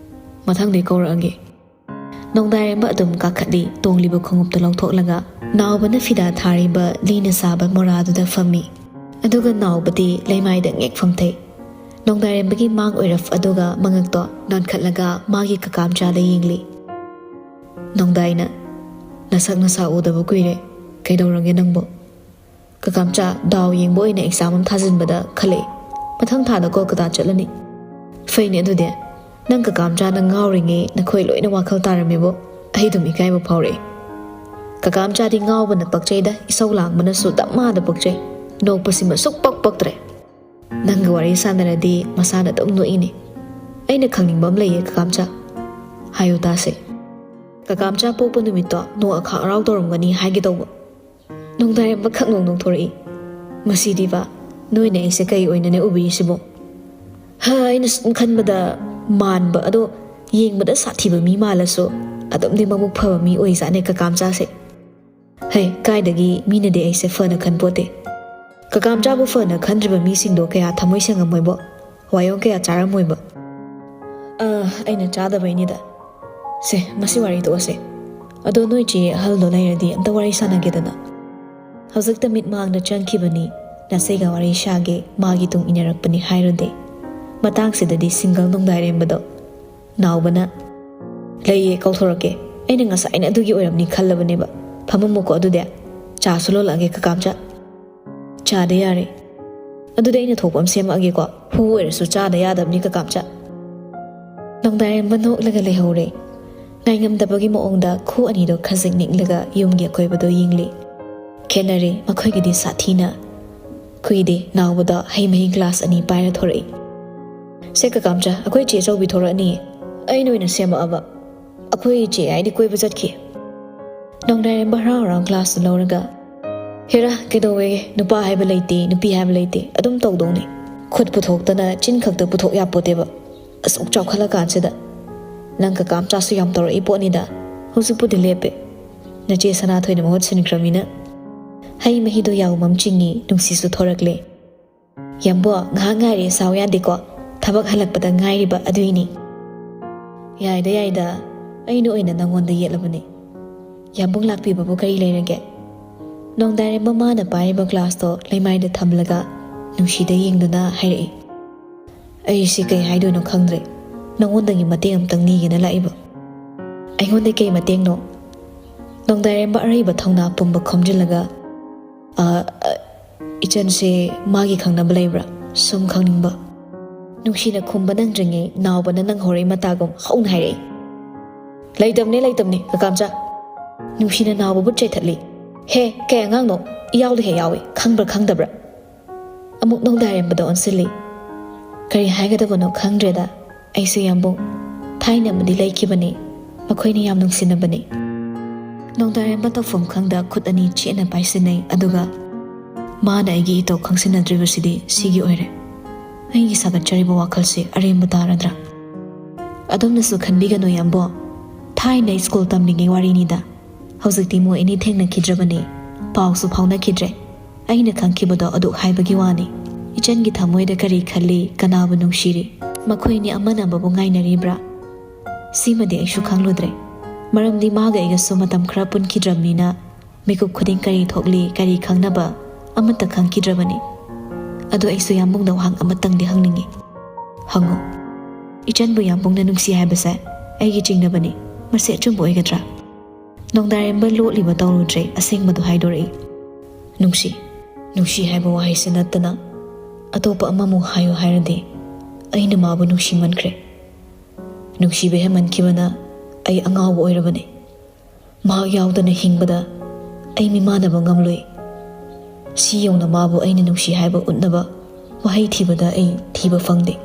ꯃꯊꯪꯗꯩ ꯀꯧꯔꯛꯑꯒꯦ꯫" ꯅꯣꯡꯗꯥꯏꯔꯦꯝꯕ ꯑꯗꯨꯝ ꯀꯥꯈꯠꯂꯤ꯫ ꯇꯣꯡꯂꯤꯕ ꯈꯣꯡꯎꯞꯇꯨ ꯂꯧꯊꯣꯛꯂꯒ ꯅꯥꯎꯕꯅ ꯐꯤꯗꯥ ꯊꯥꯔꯤꯕ ꯂꯤꯅ ꯁꯥꯕ ꯃꯣꯔꯥꯗꯨꯗ ꯐꯝꯃꯤ꯫ ꯑꯗꯨꯒ ꯅꯥꯎꯕꯗꯤ ꯂꯩꯃꯥꯏꯗ ꯉꯦꯛ ꯐꯝꯊꯩ꯫ ꯅꯣꯡꯗꯥꯏꯔꯦꯝꯕꯒꯤ ꯃꯥꯡ ꯑꯣꯏꯔꯞ ꯑꯗꯨꯒ ꯃꯉꯛꯇꯣ ꯅꯣꯟꯈꯠꯂꯒ ꯃꯥꯒꯤ ꯀꯀꯥꯝꯆꯥꯗ ꯌꯦꯡꯂꯤ꯫ ꯅꯣꯡꯗꯥꯏꯅ, "ꯅꯁꯛ ꯅꯁꯥ ꯎꯗꯕ ꯀꯨꯏꯔꯦ꯫ ꯀꯩꯗꯧꯔꯒꯦ ꯅꯪꯕꯨ?" "ꯀꯀꯥꯝꯆꯥ, ꯗꯥꯎ ꯌꯦꯡꯕ ꯑꯣꯏꯅ ꯑꯦꯛꯖꯥꯝ ꯑꯃ ꯊꯥꯖꯤꯟꯕꯗ ꯈꯜꯂꯛꯑꯦ꯫ ꯃꯊꯪ ꯊꯥꯗ ꯀꯣꯜꯀꯇꯥ ꯆꯠꯂꯅꯤ꯫" "ꯐꯩꯅꯦ ꯑꯗꯨꯗꯤ꯫ ꯅꯪ ꯀꯀꯥꯝꯆꯥꯅ ꯉꯥꯎꯔꯤꯉꯩ ꯅꯈꯣꯏ ꯂꯣꯏꯅ ꯋꯥꯈꯜ ꯇꯥꯔꯝꯃꯦꯕꯣ꯫ ꯑꯩ ꯑꯗꯨꯝ ꯏꯀꯥꯏꯕ ꯐꯥꯎꯔꯛꯑꯦ꯫" "ꯀꯀꯥꯝꯆꯥꯗꯤ ꯉꯥꯎꯕꯅ ꯄꯛꯆꯩꯗ, ꯏꯁꯧ ꯂꯥꯡꯕꯅꯁꯨ ꯗꯃꯥꯗ ꯄꯛꯆꯩ꯫ ꯅꯣꯛꯄꯁꯤꯃ ꯁꯨꯛ ꯄꯛ ꯄꯛꯇ꯭ꯔꯦ꯫ ꯅꯪꯒ ꯋꯥꯔꯤ ꯁꯥꯟꯅꯔꯗꯤ ꯃꯁꯥꯅ ꯑꯗꯨꯝ ꯅꯣꯛꯏꯅꯦ꯫ ꯑꯩꯅ ꯈꯪꯅꯤꯡꯕ ꯑꯃ ꯂꯩꯌꯦ ꯀꯀꯥꯝꯆꯥ꯫" "ꯍꯥꯏꯌꯨ ꯇꯥꯁꯦ꯫" "ꯀꯀꯥꯝꯆꯥ ꯄꯣꯛꯄ ꯅꯨꯃꯤꯠꯇꯣ ꯅꯣꯛ ꯑꯈꯥꯛ ꯍꯔꯥꯎ ꯇꯧꯔꯝꯒꯅꯤ ꯍꯥꯏꯒꯦ ꯇꯧꯕ꯫" ꯅꯣꯡꯗꯥꯏꯔꯦꯝꯕ ꯈꯪꯅꯣꯡ ꯅꯣꯡꯊꯣꯔꯛꯏ꯫ "ꯃꯁꯤꯗꯤꯕ, ꯅꯣꯏꯅ ꯑꯩꯁꯦ ꯀꯩ ꯑꯣꯏꯅꯅꯦ ꯎꯕꯤꯔꯤꯁꯤꯕꯣ?" "ꯍꯥ, ꯑꯩꯅ ꯁꯨꯝ ꯈꯟꯕꯗ ꯃꯥꯟꯕ, ꯑꯗꯣ ꯌꯦꯡꯕꯗ ꯁꯥꯊꯤꯕ ꯃꯤ ꯃꯥꯜꯂꯁꯨ ꯑꯗꯨꯝꯗꯤ ꯃꯕꯨꯛ ꯐꯕ ꯃꯤ ꯑꯣꯏꯖꯥꯠꯅꯦ ꯀꯀꯥꯝꯆꯥꯁꯦ꯫" "ꯍꯩ, ꯀꯥꯏꯗꯒꯤ, ꯃꯤꯅꯗꯤ ꯑꯩꯁꯦ ꯐꯅ ꯈꯟꯄꯣꯠꯇꯦ꯫" "ꯀꯀꯥꯝꯆꯥꯕꯨ ꯐꯅ ꯈꯟꯗ꯭ꯔꯤꯕ ꯃꯤꯁꯤꯡꯗꯣ ꯀꯌꯥ ꯊꯃꯣꯏ ꯁꯦꯡꯉꯝꯃꯣꯏꯕꯣ, ꯋꯥꯌꯣꯡ ꯀꯌꯥ ꯆꯥꯔꯝꯃꯣꯏꯕ꯫" "ꯑ, ꯑꯩꯅ ꯆꯥꯗꯕꯩꯅꯤꯗ꯫ ꯁꯦ, ꯃꯁꯤ ꯋꯥꯔꯤ ꯇꯣꯛꯑꯁꯦ꯫ ꯑꯗꯣ ꯅꯣꯏ ꯆꯦ ꯑꯍꯜꯗꯣ ꯂꯩꯔꯗꯤ ꯑꯝꯇ ꯋꯥꯔꯤ ꯁꯥꯟꯅꯒꯦꯗꯅ꯫" "ꯍꯧꯖꯤꯛꯇ ꯃꯤꯠ ꯃꯥꯡꯗ ꯆꯪꯈꯤꯕꯅꯤ, ꯅꯆꯦꯒ ꯋꯥꯔꯤ ꯁꯥꯒꯦ, ꯃꯥꯒꯤ ꯇꯨꯡ ꯏꯟꯅꯔꯛꯄꯅꯤ ꯍꯥꯏꯔꯨꯗꯦ꯫" ꯃꯇꯥꯡꯁꯤꯗꯗꯤ ꯁꯤꯡꯒꯜ ꯅꯣꯡꯗꯥꯏꯔꯦꯝꯕꯗꯣ ꯅꯥꯎꯕꯅ, "ꯂꯩꯌꯦ, ꯀꯧꯊꯣꯔꯛꯀꯦ꯫ ꯑꯩꯅ ꯉꯁꯥꯏꯅ ꯑꯗꯨꯒꯤ ꯑꯣꯏꯔꯝꯅꯤ ꯈꯜꯂꯕꯅꯦꯕ꯫ ꯐꯝꯃꯝꯃꯨꯀꯣ ꯑꯗꯨꯗꯤ꯫ ꯆꯥꯁꯨ ꯂꯣꯜꯂꯛꯑꯒꯦ ꯀꯀꯥꯝꯆꯥ꯫" "ꯆꯥꯗ ꯌꯥꯔꯦ꯫ ꯑꯗꯨꯗꯤ ꯑꯩꯅ ꯊꯣꯛꯄ ꯑꯃ ꯁꯦꯝꯃꯛꯑꯒꯦꯀꯣ꯫ ꯍꯨ ꯑꯣꯏꯔꯁꯨ ꯆꯥꯗ ꯌꯥꯗꯕꯅꯤ ꯀꯀꯥꯝꯆꯥ꯫" ꯅꯣꯡꯗꯥꯏꯔꯦꯝꯕ ꯅꯣꯛꯂꯒ ꯂꯩꯍꯧꯔꯦ꯫ ꯉꯥꯏꯉꯝꯗꯕꯒꯤ ꯃꯑꯣꯡꯗ ꯈꯨ ꯑꯅꯤꯗꯣ ꯈꯖꯤꯛ ꯅꯤꯛꯂꯒ ꯌꯨꯝꯒꯤ ꯑꯀꯣꯏꯕꯗꯣ ꯌꯦꯡꯂꯤ꯫ ꯈꯦꯠꯅꯔꯦ ꯃꯈꯣꯏꯒꯤꯗꯤ ꯁꯥꯊꯤꯅ꯫ ꯀꯨꯏꯗꯦ ꯅꯥꯎꯕꯗ ꯍꯩ ꯃꯍꯤ ꯒ꯭ꯂꯥꯁ ꯑꯅꯤ ꯄꯥꯏꯔ ꯊꯣꯔꯛꯏ꯫ "ꯁꯦ ꯀꯀꯥꯝꯆꯥ, ꯑꯩꯈꯣꯏ ꯆꯦ ꯑꯆꯧꯕꯤ ꯊꯣꯔꯛꯑꯅꯤ, ꯑꯩꯅ ꯑꯣꯏꯅ ꯁꯦꯝꯃꯛꯑꯕ꯫ ꯑꯩꯈꯣꯏ ꯆꯦ ꯍꯥꯏꯗꯤ ꯀꯣꯏꯕ ꯆꯠꯈꯤ"꯫ ꯅꯣꯡꯗꯥꯏꯔꯦꯝꯕ ꯍꯔꯥꯎ ꯍꯔꯥꯎ ꯒ꯭ꯂꯥꯁꯇꯨ ꯂꯧꯔꯒ, "ꯍꯦꯔꯥ, ꯀꯩꯗꯧꯋꯦꯒꯦ? ꯅꯨꯄꯥ ꯍꯥꯏꯕ ꯂꯩꯇꯦ, ꯅꯨꯄꯤ ꯍꯥꯏꯕ ꯂꯩꯇꯦ, ꯑꯗꯨꯝ ꯇꯧꯗꯧꯅꯤ꯫ ꯈꯨꯠ ꯄꯨꯊꯣꯛꯇꯅ ꯆꯤꯟ ꯈꯛꯇ ꯄꯨꯊꯣꯛ ꯌꯥꯄꯣꯠꯇꯦꯕ꯫ ꯑꯁꯨꯛ ꯆꯥꯎꯈꯠꯂꯀꯥꯟꯁꯤꯗ ꯅꯪ ꯀꯀꯥꯝꯆꯥꯁꯨ ꯌꯥꯝ ꯇꯧꯔꯛꯏ ꯄꯣꯠꯅꯤꯗ꯫ ꯍꯧꯖꯤꯛꯄꯨꯗꯤ ꯂꯦꯞꯄꯦ, ꯅꯆꯦ ꯁꯅꯥꯊꯣꯏꯅ ꯃꯍꯨꯠ ꯁꯤꯟꯈ꯭ꯔꯃꯤꯅ"꯫ ꯍꯩ ꯃꯍꯤꯗꯣ ꯌꯥꯎꯃꯝ ꯆꯤꯡꯉꯤ, ꯅꯨꯡꯁꯤꯁꯨ ꯊꯣꯔꯛꯂꯦ꯫ "ꯌꯥꯝꯕꯣ, ꯉꯥꯏꯍꯥꯛ ꯉꯥꯏꯔꯦ, ꯁꯥꯎ ꯌꯥꯗꯦꯀꯣ꯫ ꯊꯕꯛ ꯍꯜꯂꯛꯄꯗ ꯉꯥꯏꯔꯤꯕ ꯑꯗꯨꯏꯅꯤ"꯫ "ꯌꯥꯏꯗ, ꯌꯥꯏꯗ, ꯑꯩꯅ ꯑꯣꯏꯅ ꯅꯪꯉꯣꯟꯗ ꯌꯦꯠꯂꯕꯅꯤ꯫ ꯌꯥꯝꯕꯨꯡ ꯂꯥꯛꯄꯤꯕꯕꯨ ꯀꯔꯤ ꯂꯩꯔꯒꯦ?" ꯅꯣꯡꯗꯥꯏꯔꯦꯝꯕ ꯃꯥꯅ ꯄꯥꯏꯔꯤꯕ ꯒ꯭ꯂꯥꯁꯇꯣ ꯂꯩꯃꯥꯏꯗ ꯊꯝꯂꯒ ꯅꯨꯡꯁꯤꯗ ꯌꯦꯡꯗꯨꯅ ꯍꯥꯏꯔꯛꯏ꯫ "ꯑꯩꯁꯤ ꯀꯩ ꯍꯥꯏꯗꯣꯏꯅꯣ ꯈꯪꯗ꯭ꯔꯦ꯫ ꯅꯉꯣꯟꯗꯒꯤ ꯃꯇꯦꯡ ꯑꯝꯇꯪ ꯅꯤꯒꯦꯅ ꯂꯥꯛꯏꯕ"꯫ "ꯑꯩꯉꯣꯟꯗ ꯀꯩ ꯃꯇꯦꯡꯅꯣ?" ꯅꯣꯡꯗꯥꯏꯔꯦꯝꯕ ꯑꯔꯩꯕ ꯊꯧꯅꯥ ꯄꯨꯝꯕ ꯈꯣꯝꯖꯤꯜꯂꯒ, "ꯑ, ꯑ, ꯏꯆꯟꯁꯦ ꯃꯥꯒꯤ ꯈꯪꯅꯕ ꯂꯩꯕ꯭ꯔꯥ? ꯁꯨꯝ ꯈꯪꯅꯤꯡꯕ"꯫ ꯅꯨꯡꯁꯤꯅ ꯈꯨꯝꯕ ꯅꯪꯗ꯭ꯔꯤꯉꯩ ꯅꯥꯎꯕꯅ ꯅꯪ ꯍꯧꯔꯛꯏ ꯃꯇꯥꯒꯨꯝ ꯍꯧꯅ ꯍꯥꯏꯔꯛꯏ꯫ "ꯂꯩꯇꯕꯅꯦ, ꯂꯩꯇꯕꯅꯦ, ꯀꯀꯥꯝꯆꯥ"꯫ ꯅꯨꯡꯁꯤꯅ ꯅꯥꯎꯕꯕꯨ ꯆꯩꯊꯠꯂꯤ꯫ "ꯍꯦ, ꯀꯩ ꯑꯉꯥꯡꯅꯣ? ꯏꯌꯥꯎꯗ ꯍꯦꯛ ꯌꯥꯎꯏ, ꯈꯪꯕ꯭ꯔꯥ ꯈꯪꯗꯕ꯭ꯔꯥ?" ꯑꯃꯨꯛ ꯅꯣꯡꯗꯥꯏꯔꯦꯝꯕꯗ ꯑꯣꯟꯁꯤꯜꯂꯤ꯫ "ꯀꯔꯤ ꯍꯥꯏꯒꯗꯕꯅꯣ ꯈꯪꯗ꯭ꯔꯦꯗ꯫ ꯑꯩꯁꯨ ꯌꯥꯝꯕꯨꯡ, ꯊꯥꯏꯅ ꯑꯃꯗꯤ ꯂꯩꯈꯤꯕꯅꯤ꯫ ꯃꯈꯣꯏꯅ ꯌꯥꯝ ꯅꯨꯡꯁꯤꯅꯕꯅꯤ"꯫ ꯅꯣꯡꯗꯥꯏꯔꯦꯝꯕ ꯇꯧꯐꯝ ꯈꯪꯗ ꯈꯨꯠ ꯑꯅꯤ ꯆꯦꯠꯅ ꯄꯥꯏꯁꯤꯟꯅꯩ, ꯑꯗꯨꯒ, "ꯃꯥꯅ ꯑꯩꯒꯤ ꯏꯇꯧ ꯈꯪꯁꯤꯟꯅꯗ꯭ꯔꯤꯕꯁꯤꯗꯤ ꯁꯤꯒꯤ ꯑꯣꯏꯔꯦ꯫ ꯑꯩꯒꯤ ꯁꯥꯒꯠꯆꯔꯤꯕ ꯋꯥꯈꯜꯁꯦ ꯑꯔꯦꯝꯕ ꯇꯥꯔꯗ꯭ꯔꯥ?" "ꯑꯗꯣꯝꯅꯁꯨ ꯈꯟꯕꯤꯒꯅꯨ, ꯌꯥꯝꯕꯣ꯫ ꯊꯥꯏꯅ ꯁ꯭ꯀꯨꯜ ꯇꯝꯂꯤꯉꯩ ꯋꯥꯔꯤꯅꯤꯗ꯫ ꯍꯧꯖꯤꯛꯇꯤ ꯃꯣꯏ ꯑꯅꯤ ꯊꯦꯡꯅꯈꯤꯗ꯭ꯔꯕꯅꯤ, ꯄꯥꯎꯁꯨ ꯐꯥꯎꯅꯈꯤꯗ꯭ꯔꯦ꯫ ꯑꯩꯅ ꯈꯪꯈꯤꯕꯗꯣ ꯑꯗꯨꯛ ꯍꯥꯏꯕꯒꯤ ꯋꯥꯅꯤ꯫ ꯏꯆꯟꯒꯤ ꯊꯃꯣꯏꯗ ꯀꯔꯤ ꯈꯜꯂꯤ, ꯀꯅꯥꯕꯨ ꯅꯨꯡꯁꯤꯔꯤ, ꯃꯈꯣꯏꯅꯤ ꯑꯃꯅ ꯑꯃꯕꯨ ꯉꯥꯏꯅꯔꯤꯕ꯭ꯔꯥ? ꯁꯤꯃꯗꯤ ꯑꯩꯁꯨ ꯈꯪꯂꯨꯗ꯭ꯔꯦ꯫ ꯃꯔꯝꯗꯤ ꯃꯥꯒ ꯑꯩꯒꯁꯨ ꯃꯇꯝ ꯈꯔ ꯄꯨꯟꯈꯤꯗ꯭ꯔꯕꯅꯤꯅ ꯃꯤꯀꯨꯞ ꯈꯨꯗꯤꯡ ꯀꯔꯤ ꯊꯣꯛꯂꯤ, ꯀꯔꯤ ꯈꯪꯅꯕ ꯑꯃꯠꯇ ꯈꯪꯈꯤꯗ꯭ꯔꯕꯅꯤ꯫ ꯑꯗꯣ ꯑꯩꯁꯨ ꯌꯥꯝꯕꯨꯡꯗ ꯋꯥꯍꯪ ꯑꯃꯇꯪꯗꯤ ꯍꯪꯅꯤꯡꯉꯤ"꯫ "ꯍꯪꯉꯨ"꯫ "ꯏꯆꯟꯕꯨ ꯌꯥꯝꯕꯨꯡꯅ ꯅꯨꯡꯁꯤ ꯍꯥꯏꯕꯁꯦ ꯑꯩꯒꯤ ꯆꯤꯡꯅꯕꯅꯤ꯫ ꯃꯁꯤ ꯑꯆꯨꯝꯕ ꯑꯣꯏꯒꯗ꯭ꯔꯥ?" ꯅꯣꯡꯗꯥꯏꯔꯦꯝꯕ ꯂꯣꯠꯂꯤꯕ ꯇꯧꯔꯨꯗ꯭ꯔꯦ, ꯑꯁꯦꯡꯕꯗꯨ ꯍꯥꯏꯗꯣꯔꯛꯏ꯫ "ꯅꯨꯡꯁꯤ, ꯅꯨꯡꯁꯤ ꯍꯥꯏꯕ ꯋꯥꯍꯩꯁꯤ ꯅꯠꯇꯅ ꯑꯇꯣꯞꯄ ꯑꯃꯃꯨꯛ ꯍꯥꯏꯌꯨ ꯍꯥꯏꯔꯗꯤ, ꯑꯩꯅ ꯃꯥꯕꯨ ꯅꯨꯡꯁꯤꯃꯟꯈ꯭ꯔꯦ꯫ ꯅꯨꯡꯁꯤꯕ ꯍꯦꯟꯃꯟꯈꯤꯕꯅ ꯑꯩ ꯑꯉꯥꯎꯕ ꯑꯣꯏꯔꯕꯅꯤ꯫ ꯃꯍꯥꯛ ꯌꯥꯎꯗꯅ ꯍꯤꯡꯕꯗ ꯑꯩ ꯃꯤꯃꯥꯟꯅꯕ ꯉꯝꯂꯣꯏ꯫ ꯁꯤ ꯌꯧꯅ ꯃꯥꯕꯨ ꯑꯩꯅ ꯅꯨꯡꯁꯤ ꯍꯥꯏꯕ ꯎꯠꯅꯕ ꯋꯥꯍꯩ ꯊꯤꯕꯗ ꯑꯩ ꯊꯤꯕ ꯐꯪꯗꯦ"꯫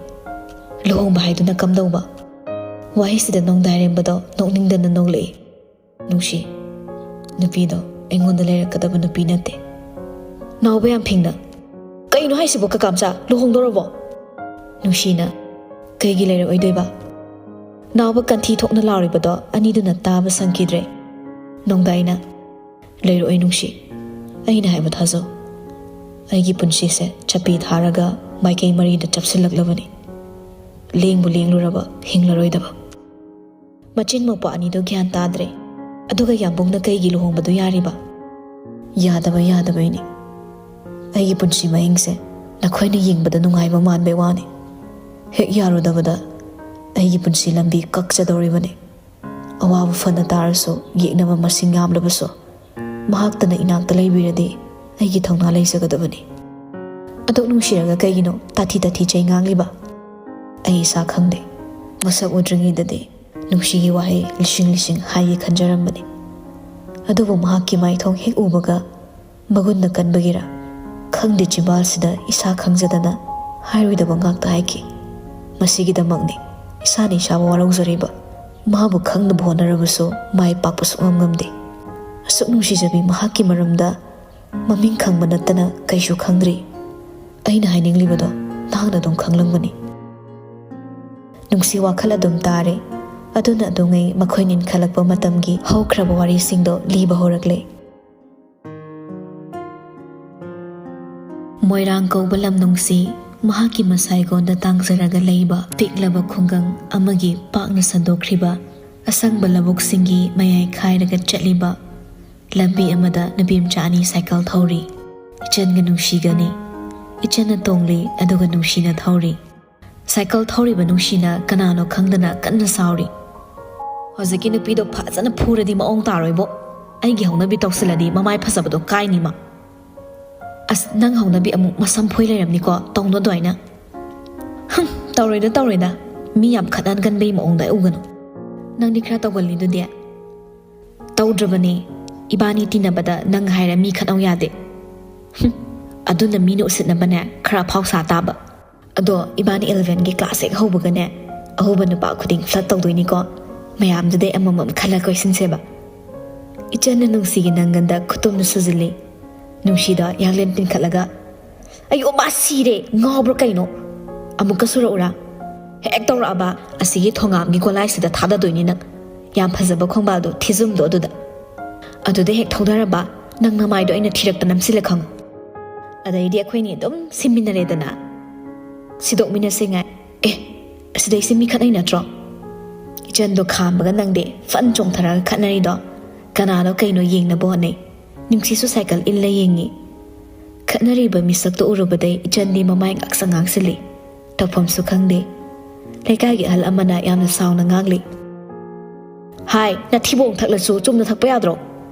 ꯂꯨꯍꯣꯡꯕ ꯍꯥꯏꯗꯨꯅ ꯀꯝꯗꯧꯕ? ꯋꯥꯍꯩꯁꯤꯗ ꯅꯣꯡꯗꯥꯏꯔꯦꯝꯕꯗꯣ ꯅꯣꯛꯅꯤꯡꯗꯅ ꯅꯣꯛꯂꯛꯏ꯫ ꯅꯨꯡꯁꯤ, ꯅꯨꯄꯤꯗꯣ ꯑꯩꯉꯣꯟꯗ ꯂꯩꯔꯛꯀꯗꯕ ꯅꯨꯄꯤ ꯅꯠꯇꯦ꯫ ꯅꯥꯎꯕ ꯌꯥꯝ ꯐꯤꯡꯅ, "ꯀꯩꯅꯣ ꯍꯥꯏꯁꯤꯕꯣ ꯀꯀꯥꯝꯆꯥ? ꯂꯨꯍꯣꯡꯗꯣꯔꯕꯣ?" ꯅꯨꯡꯁꯤꯅ, "ꯀꯩꯒꯤ ꯂꯩꯔꯛꯑꯣꯏꯗꯣꯏꯕ?" ꯅꯥꯎꯕ ꯀꯟꯊꯤ ꯊꯣꯛꯅ ꯂꯥꯎꯔꯤꯕꯗꯣ ꯑꯅꯤꯗꯨꯅ ꯇꯥꯕ ꯁꯪꯈꯤꯗ꯭ꯔꯦ꯫ ꯅꯣꯡꯗꯥꯏꯅ, "ꯂꯩꯔꯛꯑꯣꯏ ꯅꯨꯡꯁꯤ, ꯑꯩꯅ ꯍꯥꯏꯕ ꯊꯥꯖꯧ꯫ ꯑꯩꯒꯤ ꯄꯨꯟꯁꯤꯁꯦ ꯆꯞꯄꯤ ꯊꯥꯔꯒ ꯃꯥꯏꯀꯩ ꯃꯔꯤꯗ ꯆꯞꯁꯤꯜꯂꯛꯂꯕꯅꯤ꯫ ꯂꯦꯡꯕꯨ ꯂꯦꯡꯂꯨꯔꯕ ꯍꯤꯡꯂꯔꯣꯏꯗꯕ꯫" ꯃꯆꯤꯟ ꯃꯧꯄꯥ ꯑꯅꯤꯗꯣ ꯒ꯭ꯌꯥꯟ ꯇꯥꯗ꯭ꯔꯦ꯫ ꯑꯗꯨꯒ ꯌꯥꯝꯕꯨꯡꯅ ꯀꯩꯒꯤ ꯂꯨꯍꯣꯡꯕꯗꯨ ꯌꯥꯔꯤꯕ? "ꯌꯥꯗꯕ ꯌꯥꯗꯕꯩꯅꯤ꯫ ꯑꯩꯒꯤ ꯄꯨꯟꯁꯤ ꯃꯍꯤꯡꯁꯦ ꯅꯈꯣꯏꯅ ꯌꯦꯡꯕꯗ ꯅꯨꯡꯉꯥꯏꯕ ꯃꯥꯟꯕꯩ ꯋꯥꯅꯤ꯫ ꯍꯦꯛ ꯌꯥꯔꯨꯗꯕꯗ ꯑꯩꯒꯤ ꯄꯨꯟꯁꯤ ꯂꯝꯕꯤ ꯀꯛꯆꯗꯧꯔꯤꯕꯅꯤ꯫ ꯑꯋꯥꯕ ꯐꯅ ꯇꯥꯔꯁꯨ, ꯌꯦꯛꯅꯕ ꯃꯁꯤꯡ ꯌꯥꯝꯂꯕꯁꯨ, ꯃꯍꯥꯛꯇꯅ ꯏꯅꯥꯛꯇ ꯂꯩꯕꯤꯔꯗꯤ ꯑꯩꯒꯤ ꯊꯧꯅꯥ ꯂꯩꯖꯒꯗꯕꯅꯤ꯫" ꯑꯗꯨꯛ ꯅꯨꯡꯁꯤꯔꯒ ꯀꯩꯒꯤꯅꯣ ꯇꯥꯊꯤ ꯇꯥꯊꯤ ꯆꯩ ꯉꯥꯡꯂꯤꯕ? ꯑꯩ ꯏꯁꯥ ꯈꯪꯗꯦ꯫ ꯃꯁꯛ ꯎꯗ꯭ꯔꯤꯉꯩꯗꯗꯤ ꯅꯨꯡꯁꯤꯒꯤ ꯋꯥꯍꯩ ꯂꯤꯁꯤꯡ ꯂꯤꯁꯤꯡ ꯍꯥꯏꯒꯦ ꯈꯟꯖꯔꯝꯕꯅꯤ꯫ ꯑꯗꯨꯕꯨ ꯃꯍꯥꯛꯀꯤ ꯃꯥꯏꯊꯣꯡ ꯍꯦꯛ ꯎꯕꯒ, ꯃꯒꯨꯟꯅ ꯀꯟꯕꯒꯤꯔ ꯈꯪꯗꯦ, ꯆꯤꯝꯕꯥꯜꯁꯤꯗ ꯏꯁꯥ ꯈꯪꯖꯗꯅ ꯍꯥꯏꯔꯣꯏꯗꯕ ꯉꯥꯛꯇ ꯍꯥꯏꯈꯤ꯫ ꯃꯁꯤꯒꯤꯗꯃꯛꯅꯤ ꯏꯁꯥꯅ ꯏꯁꯥꯕꯨ ꯋꯥꯔꯧꯖꯔꯤꯕ꯫ ꯃꯥꯕꯨ ꯈꯪꯅꯕ ꯍꯣꯠꯅꯔꯕꯁꯨ ꯃꯥꯏ ꯄꯥꯛꯄ ꯁꯨꯡꯉꯝ ꯉꯝꯗꯦ꯫ ꯑꯁꯨꯛ ꯅꯨꯡꯁꯤꯖꯕꯤ ꯃꯍꯥꯛꯀꯤ ꯃꯔꯝꯗ ꯃꯃꯤꯡ ꯈꯪꯕ ꯅꯠꯇꯅ ꯀꯩꯁꯨ ꯈꯪꯗ꯭ꯔꯤ꯫ ꯑꯩꯅ ꯍꯥꯏꯅꯤꯡꯂꯤꯕꯗꯣ ꯅꯍꯥꯛꯅ ꯑꯗꯨꯝ ꯈꯪꯂꯝꯒꯅꯤ꯫ ꯅꯨꯡꯁꯤ ꯋꯥꯈꯜ ꯑꯗꯨꯝ ꯇꯥꯔꯦ꯫ ꯑꯗꯨꯅ ꯑꯗꯨꯉꯩ ꯃꯈꯣꯏꯅ ꯏꯟꯈꯠꯂꯛꯄ ꯃꯇꯝꯒꯤ ꯍꯧꯈ꯭ꯔꯕ ꯋꯥꯔꯤꯁꯤꯡꯗꯣ ꯂꯤꯕ ꯍꯧꯔꯛꯂꯦ꯫ ꯃꯣꯏꯔꯥꯡ ꯀꯧꯕ ꯂꯝ ꯅꯨꯡꯁꯤ, ꯃꯍꯥꯛꯀꯤ ꯃꯁꯥꯏꯒꯣꯟꯗ ꯇꯥꯡꯖꯔꯒ ꯂꯩꯕ ꯄꯤꯛꯂꯕ ꯈꯨꯡꯒꯪ ꯑꯃꯒꯤ ꯄꯥꯛꯅ ꯁꯟꯗꯣꯛꯈ꯭ꯔꯤꯕ ꯑꯁꯪꯕ ꯂꯧꯕꯨꯛꯁꯤꯡꯒꯤ ꯃꯌꯥꯏ ꯈꯥꯏꯔꯒ ꯆꯠꯂꯤꯕ ꯂꯝꯕꯤ ꯑꯃꯗ ꯅꯨꯄꯤ ꯃꯆꯥ ꯑꯅꯤ ꯁꯥꯏꯀꯜ ꯊꯧꯔꯤ꯫ ꯏꯆꯟꯒ ꯅꯨꯡꯁꯤꯒꯅꯤ꯫ ꯏꯆꯟꯅ ꯇꯣꯡꯂꯤ, ꯑꯗꯨꯒ ꯅꯨꯡꯁꯤꯅ ꯊꯧꯔꯤ꯫ ꯁꯥꯏꯀꯜ ꯊꯧꯔꯤꯕ ꯅꯨꯡꯁꯤꯅ ꯀꯅꯥꯅꯣ ꯈꯪꯗꯅ ꯀꯟꯅ ꯁꯥꯎꯔꯤ꯫ "ꯍꯧꯖꯤꯛꯀꯤ ꯅꯨꯄꯤꯗꯣ ꯐꯖꯅ ꯐꯨꯔꯗꯤ ꯃꯑꯣꯡ ꯇꯥꯔꯣꯏꯕꯣ꯫ ꯑꯩꯒꯤ ꯍꯧꯅꯕꯤ ꯇꯧꯁꯤꯜꯂꯗꯤ ꯃꯃꯥꯏ ꯐꯖꯕꯗꯣ ꯀꯥꯏꯅꯤ ꯃꯥ꯫ ꯑꯁ, ꯅꯪ ꯍꯧꯅꯕꯤ ꯑꯃꯨꯛ ꯃꯁꯝ ꯐꯣꯏ ꯂꯩꯔꯝꯅꯤꯀꯣ, ꯇꯧꯅꯨ ꯑꯗꯨꯃꯥꯏꯅ꯫" "ꯍꯨꯝ, ꯇꯧꯔꯣꯏꯗ, ꯇꯧꯔꯣꯏꯗ꯫ ꯃꯤ ꯌꯥꯝ ꯈꯠꯅꯒꯟꯕꯩ ꯃꯑꯣꯡꯗ ꯑꯩ ꯎꯒꯅꯨ꯫ ꯅꯪꯗꯤ ꯈꯔ ꯇꯧꯒꯜꯂꯤꯗꯨꯗꯤ꯫" "ꯇꯧꯗ꯭ꯔꯕꯅꯦ꯫ ꯏꯕꯥꯅꯤ ꯇꯤꯟꯅꯕꯗ ꯅꯪ ꯍꯥꯏꯔ ꯃꯤ ꯈꯠꯅꯧ ꯌꯥꯗꯦ꯫" "ꯍꯨꯝ, ꯑꯗꯨꯅ ꯃꯤꯅ ꯎꯁꯤꯠꯅꯕꯅꯦ ꯈꯔ ꯑꯐꯥꯎ ꯁꯥ ꯇꯥꯕ꯫" ꯑꯗꯣ ꯏꯕꯥꯅꯤ ꯏꯂꯚꯦꯟꯒꯤ ꯀ꯭ꯂꯥꯁ ꯍꯦꯛ ꯍꯧꯕꯒꯅꯦ, ꯑꯍꯧꯕ ꯅꯨꯄꯥ ꯈꯨꯗꯤꯡ ꯐ꯭ꯂꯠ ꯇꯧꯗꯣꯏꯅꯤꯀꯣ꯫ ꯃꯌꯥꯝꯗꯨꯗꯩ ꯑꯃꯃꯝ ꯈꯜꯂ ꯀꯣꯏꯁꯤꯟꯁꯦꯕ꯫ ꯏꯆꯟꯅ ꯅꯨꯡꯁꯤꯒꯤ ꯅꯪꯒꯟꯗ ꯈꯨꯇꯨꯝꯅ ꯁꯨꯖꯤꯜꯂꯤ꯫ ꯅꯨꯡꯁꯤꯗ ꯌꯥꯡꯂꯦꯟ ꯄꯤꯟꯈꯠꯂꯒ, "ꯑꯌꯣ, ꯃꯥ ꯁꯤꯔꯦ! ꯉꯥꯎꯕ꯭ꯔꯥ ꯀꯩꯅꯣ? ꯑꯃꯨꯛꯀ ꯁꯨꯔꯛꯎꯔꯥ? ꯍꯦꯛ ꯇꯧꯔꯛꯑꯕ, ꯑꯁꯤꯒꯤ ꯊꯣꯉꯥꯝꯒꯤ ꯒꯣꯂꯥꯏꯁꯤꯗ ꯊꯥꯗꯗꯣꯏꯅꯤ ꯅꯪ꯫ ꯌꯥꯝ ꯐꯖꯕ ꯈꯣꯡꯕꯥꯜꯗꯣ, ꯊꯤꯖꯨꯝꯗꯣ ꯑꯗꯨꯗ꯫ ꯑꯗꯨꯗ ꯍꯦꯛ ꯊꯧꯗꯔꯕ, ꯅꯪ ꯅꯃꯥꯏꯗꯣ ꯑꯩꯅ ꯊꯤꯔꯛꯇ ꯅꯝꯁꯤꯜꯂꯦ ꯈꯪꯉꯨ꯫ ꯑꯗꯩꯗꯤ ꯑꯩꯈꯣꯏꯅꯤ ꯑꯗꯨꯝ ꯁꯤꯃꯤꯟꯅꯔꯦꯗꯅ꯫ ꯁꯤꯗꯣꯛꯃꯤꯟꯅꯁꯦ ꯉꯥꯏ꯫ ꯑꯦ, ꯑꯁꯤꯗꯩꯁꯦ ꯃꯤ ꯈꯠꯅꯩ ꯅꯠꯇ꯭ꯔꯣ?" ꯏꯆꯟꯗꯣ ꯈꯥꯝꯕꯒ ꯅꯪꯗꯦ, ꯐꯟ ꯆꯣꯡꯊꯔꯒ ꯈꯠꯅꯔꯤꯗꯣ꯫ ꯀꯅꯥꯅꯣ ꯀꯩꯅꯣ ꯌꯦꯡꯅꯕ ꯍꯣꯠꯅꯩ꯫ ꯅꯨꯡꯁꯤꯁꯨ ꯁꯥꯏꯀꯜ ꯏꯜꯂ ꯌꯦꯡꯉꯤ꯫ ꯈꯠꯅꯔꯤꯕ ꯃꯤꯁꯛꯇꯣ ꯎꯔꯨꯕꯗꯩ ꯏꯆꯟꯗꯤ ꯃꯃꯥꯏ ꯉꯥꯛꯁꯪ ꯉꯥꯡꯁꯤꯜꯂꯤ꯫ ꯇꯧꯐꯝꯁꯨ ꯈꯪꯗꯦ꯫ ꯂꯩꯀꯥꯏꯒꯤ ꯑꯍꯜ ꯑꯃꯅ ꯌꯥꯝꯅ ꯁꯥꯎꯅ ꯉꯥꯡꯂꯤ꯫ "ꯍꯥꯏ, ꯅꯊꯤꯕꯣꯡ ꯊꯛꯂꯁꯨ ꯆꯨꯝꯅ ꯊꯛꯄ ꯌꯥꯗ꯭ꯔꯣ?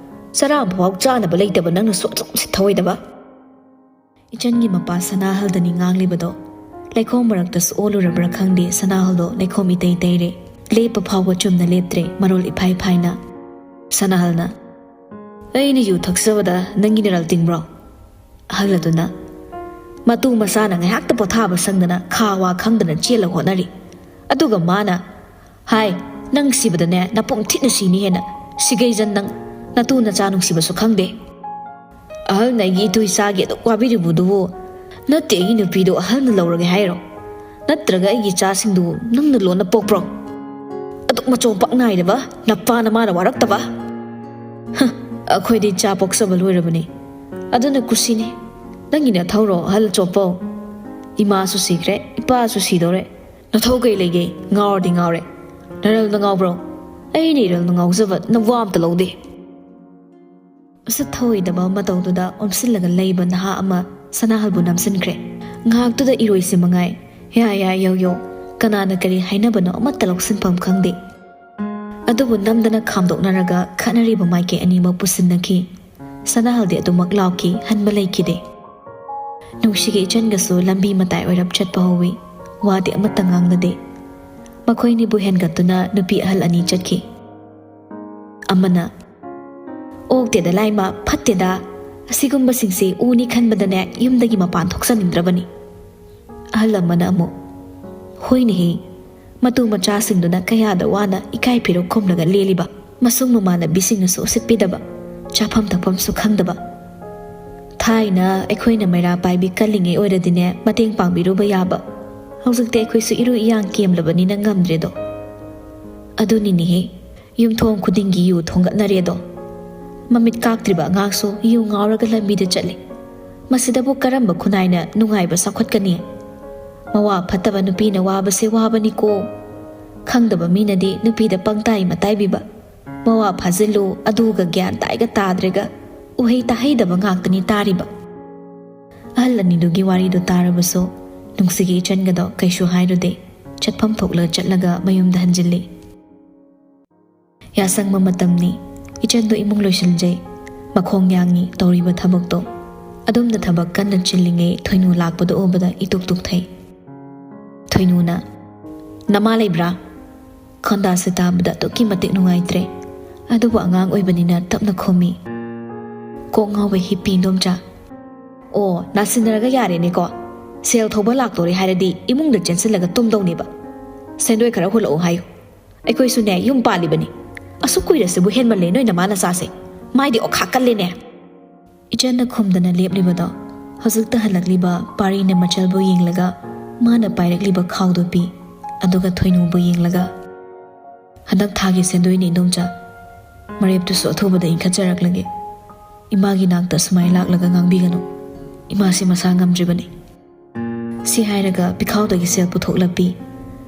ꯆꯔꯥ ꯑꯃꯐꯥꯎ ꯆꯥꯅꯕ ꯂꯩꯇꯕ ꯅꯪꯅꯁꯨ ꯑꯗꯨꯝ ꯁꯤꯠ ꯊꯧꯑꯣꯏꯗꯕ?" ꯏꯆꯟꯒꯤ ꯃꯄꯥ ꯁꯅꯥꯍꯜꯗꯅꯤ ꯉꯥꯡꯂꯤꯕꯗꯣ꯫ ꯂꯩꯈꯣꯝ ꯃꯔꯛꯇꯁꯨ ꯑꯣꯜꯂꯨꯔꯕ꯭ꯔꯥ ꯈꯪꯗꯦ, ꯁꯅꯥꯍꯜꯗꯣ ꯂꯩꯈꯣꯝ ꯏꯇꯩ ꯇꯩꯔꯦ꯫ ꯂꯦꯞꯄ ꯐꯥꯎꯕ ꯆꯨꯝꯅ ꯂꯦꯞꯇ꯭ꯔꯦ, ꯃꯔꯣꯜ ꯏꯐꯥꯏ ꯐꯥꯏꯅ꯫ ꯁꯅꯥꯍꯜꯅ, "ꯑꯩꯅ ꯌꯨ ꯊꯛꯆꯕꯗ ꯅꯪꯒꯤ ꯅꯔꯜ ꯇꯤꯡꯕ꯭ꯔꯣ?" ꯑꯍꯜ ꯑꯗꯨꯅ, "ꯃꯇꯨ ꯃꯆꯥꯅ ꯉꯥꯏꯍꯥꯛꯇ ꯄꯣꯊꯥꯕ ꯁꯪꯗꯅ ꯈꯥ ꯋꯥ ꯈꯪꯗꯅ ꯆꯦꯜꯂ ꯍꯣꯠꯅꯔꯤ꯫ ꯑꯗꯨꯒ ꯃꯥꯅ, ꯍꯥꯏ, ꯅꯪ ꯁꯤꯕꯗꯅꯦ ꯅꯄꯨꯡ ꯊꯤꯠꯅ ꯁꯤꯅꯤ ꯍꯦꯟꯅ꯫ ꯁꯤꯒꯩꯖꯟ ꯅꯪ, ꯅꯇꯨ ꯅꯆꯥ ꯅꯨꯡꯁꯤꯕꯁꯨ ꯈꯪꯗꯦ꯫ ꯑꯍꯜꯅ ꯑꯩꯒꯤ ꯏꯇꯨ ꯏꯆꯥꯒꯤ ꯑꯗꯨꯛ ꯋꯥꯕꯤꯔꯤꯕꯗꯨꯕꯨ ꯅꯠꯇꯦ ꯑꯩꯒꯤ ꯅꯨꯄꯤꯗꯣ ꯑꯍꯜꯅ ꯂꯧꯔꯒꯦ ꯍꯥꯏꯔꯣ? ꯅꯠꯇ꯭ꯔꯒ ꯑꯩꯒꯤ ꯏꯆꯥꯁꯤꯡꯗꯨ ꯅꯪꯅ ꯂꯣꯟꯅ ꯄꯣꯛꯄ꯭ꯔꯣ? ꯑꯗꯨꯛ ꯃꯆꯣꯝ ꯄꯥꯛ ꯅꯥꯏꯗꯕ ꯅꯄꯥ ꯅꯃꯥꯅ ꯋꯥꯔꯛꯇꯕ?" "ꯍ, ꯑꯩꯈꯣꯏꯗꯤ ꯏꯆꯥ ꯄꯣꯛꯆꯕ ꯂꯣꯏꯔꯕꯅꯤ꯫ ꯑꯗꯨꯅ ꯀꯨꯁꯤꯅꯤ꯫ ꯅꯪꯒꯤ ꯅꯊꯧꯔꯣ, ꯑꯍꯜ ꯑꯆꯣꯞꯄꯧ? ꯏꯃꯥꯁꯨ ꯁꯤꯈ꯭ꯔꯦ, ꯏꯄꯥꯁꯨ ꯁꯤꯗꯧꯔꯦ꯫ ꯅꯊꯧ ꯀꯩ ꯂꯩꯒꯦ? ꯉꯥꯎꯔꯗꯤ ꯉꯥꯎꯔꯦ꯫ ꯅꯔꯜꯅ ꯉꯥꯎꯕ꯭ꯔꯣ? ꯑꯩꯅ ꯏꯔꯜꯅ ꯉꯥꯎꯖꯕ ꯅꯋꯥ ꯑꯝꯇ ꯂꯧꯗꯦ꯫" ꯃꯁꯛ ꯊꯧꯑꯣꯏꯗꯕ ꯃꯇꯧꯗꯨꯗ ꯑꯣꯝꯁꯤꯜꯂꯒ ꯂꯩꯕ ꯅꯍꯥ ꯑꯃ ꯁꯅꯥꯍꯜꯕꯨ ꯅꯝꯁꯤꯟꯈ꯭ꯔꯦ꯫ ꯉꯥꯏꯍꯥꯛꯇꯨꯗ ꯏꯔꯣꯏꯁꯤ ꯃꯉꯥꯏ, ꯌꯥ ꯌꯥ ꯌꯧ ꯌꯧ, ꯀꯅꯥꯅ ꯀꯔꯤ ꯍꯥꯏꯅꯕꯅꯣ ꯑꯃꯠꯇ ꯂꯧꯁꯤꯟꯐꯝ ꯈꯪꯗꯦ꯫ ꯑꯗꯨꯕꯨ ꯅꯝꯗꯅ ꯈꯥꯝꯗꯣꯛꯅꯔꯒ ꯈꯠꯅꯔꯤꯕ ꯃꯥꯏꯀꯩ ꯑꯅꯤꯃꯛ ꯄꯨꯁꯤꯟꯅꯈꯤ꯫ ꯁꯅꯥꯍꯜꯗꯤ ꯑꯗꯨꯃꯛ ꯂꯥꯎꯈꯤ, ꯍꯟꯕ ꯂꯩꯈꯤꯗꯦ꯫ ꯅꯨꯡꯁꯤꯒꯤ ꯏꯆꯟꯒꯁꯨ ꯂꯝꯕꯤ ꯃꯇꯥꯏ ꯑꯣꯏꯔꯞ ꯆꯠꯄ ꯍꯧꯋꯤ꯫ ꯋꯥꯗꯤ ꯑꯃꯠꯇ ꯉꯥꯡꯅꯗꯦ꯫ ꯃꯈꯣꯏꯅꯤꯕꯨ ꯍꯦꯟꯒꯠꯇꯨꯅ ꯅꯨꯄꯤ ꯑꯍꯜ ꯑꯅꯤ ꯆꯠꯈꯤ꯫ ꯑꯃꯅ, "ꯑꯣꯛꯇꯦꯗ ꯂꯥꯏꯃ, ꯐꯠꯇꯦꯗ꯫ ꯑꯁꯤꯒꯨꯝꯕꯁꯤꯡꯁꯦ ꯎꯅꯤ ꯈꯟꯕꯗꯅꯦ ꯌꯨꯝꯗꯒꯤ ꯃꯄꯥꯟ ꯊꯣꯛꯆꯅꯤꯡꯗ꯭ꯔꯕꯅꯤ꯫" ꯑꯍꯜ ꯑꯃꯅ ꯑꯃꯨꯛ, "ꯍꯣꯏꯅꯦꯍꯦ, ꯃꯇꯨ ꯃꯆꯥꯁꯤꯡꯗꯨꯅ ꯀꯌꯥꯗ ꯋꯥꯅ ꯏꯀꯥꯏ ꯐꯤꯔꯣꯛ ꯈꯨꯝꯂꯒ ꯂꯦꯜꯂꯤꯕ, ꯃꯁꯨꯡ ꯃꯃꯥꯟꯅꯕꯤꯁꯤꯡꯅꯁꯨ ꯎꯁꯤꯠꯄꯤꯗꯕ, ꯆꯥꯐꯝ ꯊꯛꯐꯝꯁꯨ ꯈꯪꯗꯕ꯫ ꯊꯥꯏꯅ ꯑꯩꯈꯣꯏꯅ ꯃꯩꯔꯥ ꯄꯥꯏꯕꯤ ꯀꯜꯂꯤꯉꯩ ꯑꯣꯏꯔꯗꯤꯅꯦ, ꯃꯇꯦꯡ ꯄꯥꯡꯕꯤꯔꯨꯕ ꯌꯥꯕ꯫ ꯍꯧꯖꯤꯛꯇꯤ ꯑꯩꯈꯣꯏꯁꯨ ꯏꯔꯨ ꯏꯌꯥꯡ ꯀꯦꯝꯂꯕꯅꯤꯅ ꯉꯝꯗ꯭ꯔꯦꯗꯣ꯫ ꯑꯗꯨꯅꯤꯅꯦꯍꯦ, ꯌꯨꯝꯊꯣꯡ ꯈꯨꯗꯤꯡꯒꯤ ꯌꯨ ꯊꯣꯡꯒꯠꯅꯔꯦꯗꯣ꯫ ꯃꯃꯤꯠ ꯀꯥꯛꯇ꯭ꯔꯤꯕ ꯑꯉꯥꯡꯁꯨ ꯌꯨ ꯉꯥꯎꯔꯒ ꯂꯝꯕꯤꯗ ꯆꯠꯂꯤ꯫ ꯃꯁꯤꯗꯕꯨ ꯀꯔꯝꯕ ꯈꯨꯟꯅꯥꯏꯅ ꯅꯨꯡꯉꯥꯏꯕ ꯆꯥꯎꯈꯠꯀꯅꯤ? ꯃꯋꯥ ꯐꯠꯇꯕ ꯅꯨꯄꯤꯅ ꯋꯥꯕꯁꯦ ꯋꯥꯕꯅꯤꯀꯣ꯫ ꯈꯪꯗꯕ ꯃꯤꯅꯗꯤ ꯅꯨꯄꯤꯗ ꯄꯪꯇꯥꯏ ꯃꯇꯥꯏꯕꯤꯕ꯫ ꯃꯋꯥ ꯐꯥꯖꯤꯜꯂꯨ, ꯑꯗꯨꯒ ꯒ꯭ꯌꯥꯟ ꯇꯥꯏꯒ ꯇꯥꯗ꯭ꯔꯦꯒ ꯎꯍꯩ ꯇꯥꯍꯩꯗꯕ ꯉꯥꯛꯇꯅꯤ ꯇꯥꯔꯤꯕ꯫" ꯑꯍꯜ ꯑꯅꯤꯗꯨꯒꯤ ꯋꯥꯔꯤꯗꯨ ꯇꯥꯔꯕꯁꯨ ꯅꯨꯡꯁꯤꯒꯤ ꯏꯆꯟꯒꯗꯣ ꯀꯩꯁꯨ ꯍꯥꯏꯔꯨꯗꯦ꯫ ꯆꯠꯐꯝ ꯊꯣꯛꯂ ꯆꯠꯂꯒ ꯃꯌꯨꯝꯗ ꯍꯟꯖꯤꯜꯂꯤ꯫ ꯌꯥꯁꯪꯕ ꯃꯇꯝꯅꯤ꯫ ꯏꯆꯟꯗꯣ ꯏꯃꯨꯡ ꯂꯣꯏꯁꯤꯟꯖꯩ꯫ ꯃꯈꯣꯡ ꯌꯥꯡꯉꯤ ꯇꯧꯔꯤꯕ ꯊꯕꯛꯇꯣ꯫ ꯑꯗꯨꯝꯅ ꯊꯕꯛ ꯀꯟꯅ ꯆꯤꯜꯂꯤꯉꯩ ꯊꯣꯏꯅꯨ ꯂꯥꯛꯄꯗꯣ ꯎꯕꯗ ꯏꯇꯨꯛ ꯇꯨꯛꯊꯩ꯫ ꯊꯣꯏꯅꯨꯅ, "ꯅꯃꯥ ꯂꯩꯕ꯭ꯔꯥ?" ꯈꯣꯟꯗꯥꯁꯦ ꯇꯥꯕꯗ ꯑꯗꯨꯛꯀꯤ ꯃꯇꯤꯛ ꯅꯨꯡꯉꯥꯏꯇ꯭ꯔꯦ꯫ ꯑꯗꯨꯕꯨ ꯑꯉꯥꯡ ꯑꯣꯏꯕꯅꯤꯅ ꯇꯞꯅ ꯈꯨꯝꯃꯤ꯫ "ꯀꯣꯛ ꯉꯥꯎꯕ ꯍꯤꯞꯄꯤ, ꯏꯟꯗꯣꯝꯆꯥ꯫" "ꯑꯣ, ꯅꯥꯁꯤꯟꯅꯔꯒ ꯌꯥꯔꯦꯅꯦꯀꯣ꯫ ꯁꯦꯜ ꯊꯧꯕ ꯂꯥꯛꯇꯣꯔꯦ ꯍꯥꯏꯔꯗꯤ ꯏꯃꯨꯡꯗ ꯆꯦꯟꯁꯤꯜꯂꯒ ꯇꯨꯝꯗꯧꯅꯦꯕ꯫ ꯁꯦꯟꯗꯣꯏ ꯈꯔ ꯍꯨꯜꯂꯛꯑꯣ ꯍꯥꯏꯌꯨ꯫ ꯑꯩꯈꯣꯏꯁꯨꯅꯦ ꯌꯨꯝ ꯄꯥꯜꯂꯤꯕꯅꯤ꯫ ꯑꯁꯨꯛ ꯀꯨꯏꯔꯁꯤꯕꯨ ꯍꯦꯟꯃꯜꯂꯦ ꯅꯣꯏ ꯅꯃꯥ ꯅꯆꯥꯁꯦ꯫ ꯃꯥꯏꯗꯤ ꯑꯣꯈꯥꯛ ꯀꯜꯂꯦꯅꯦ꯫" ꯏꯆꯟꯅ ꯈꯨꯝꯗꯅ ꯂꯦꯞꯂꯤꯕꯗꯣ ꯍꯧꯖꯤꯛꯇ ꯍꯜꯂꯛꯂꯤꯕ ꯄꯥꯔꯤꯅ ꯃꯆꯜꯕꯨ ꯌꯦꯡꯂꯒ ꯃꯥꯅ ꯄꯥꯏꯔꯛꯂꯤꯕ ꯈꯥꯎꯗꯨ ꯄꯤ꯫ ꯑꯗꯨꯒ ꯊꯣꯏꯅꯨꯕꯨ ꯌꯦꯡꯂꯒ, "ꯍꯟꯗꯛ ꯊꯥꯒꯤ ꯁꯦꯟꯗꯣꯏꯅꯤ, ꯏꯟꯗꯣꯝꯆꯥ꯫ ꯃꯔꯦꯞꯇꯨꯁꯨ ꯑꯊꯨꯕꯗ ꯏꯟꯈꯠꯆꯔꯛꯂꯒꯦ꯫ ꯏꯃꯥꯒꯤ ꯅꯥꯛꯇ ꯁꯨꯃꯥꯏ ꯂꯥꯛꯂꯒ ꯉꯥꯡꯕꯤꯒꯅꯨ꯫ ꯏꯃꯥꯁꯤ ꯃꯁꯥ ꯉꯝꯗ꯭ꯔꯤꯕꯅꯤ꯫" ꯁꯤ ꯍꯥꯏꯔꯒ ꯄꯤꯈꯥꯎꯗꯒꯤ ꯁꯦꯜ ꯄꯨꯊꯣꯛꯂꯛꯄꯤ꯫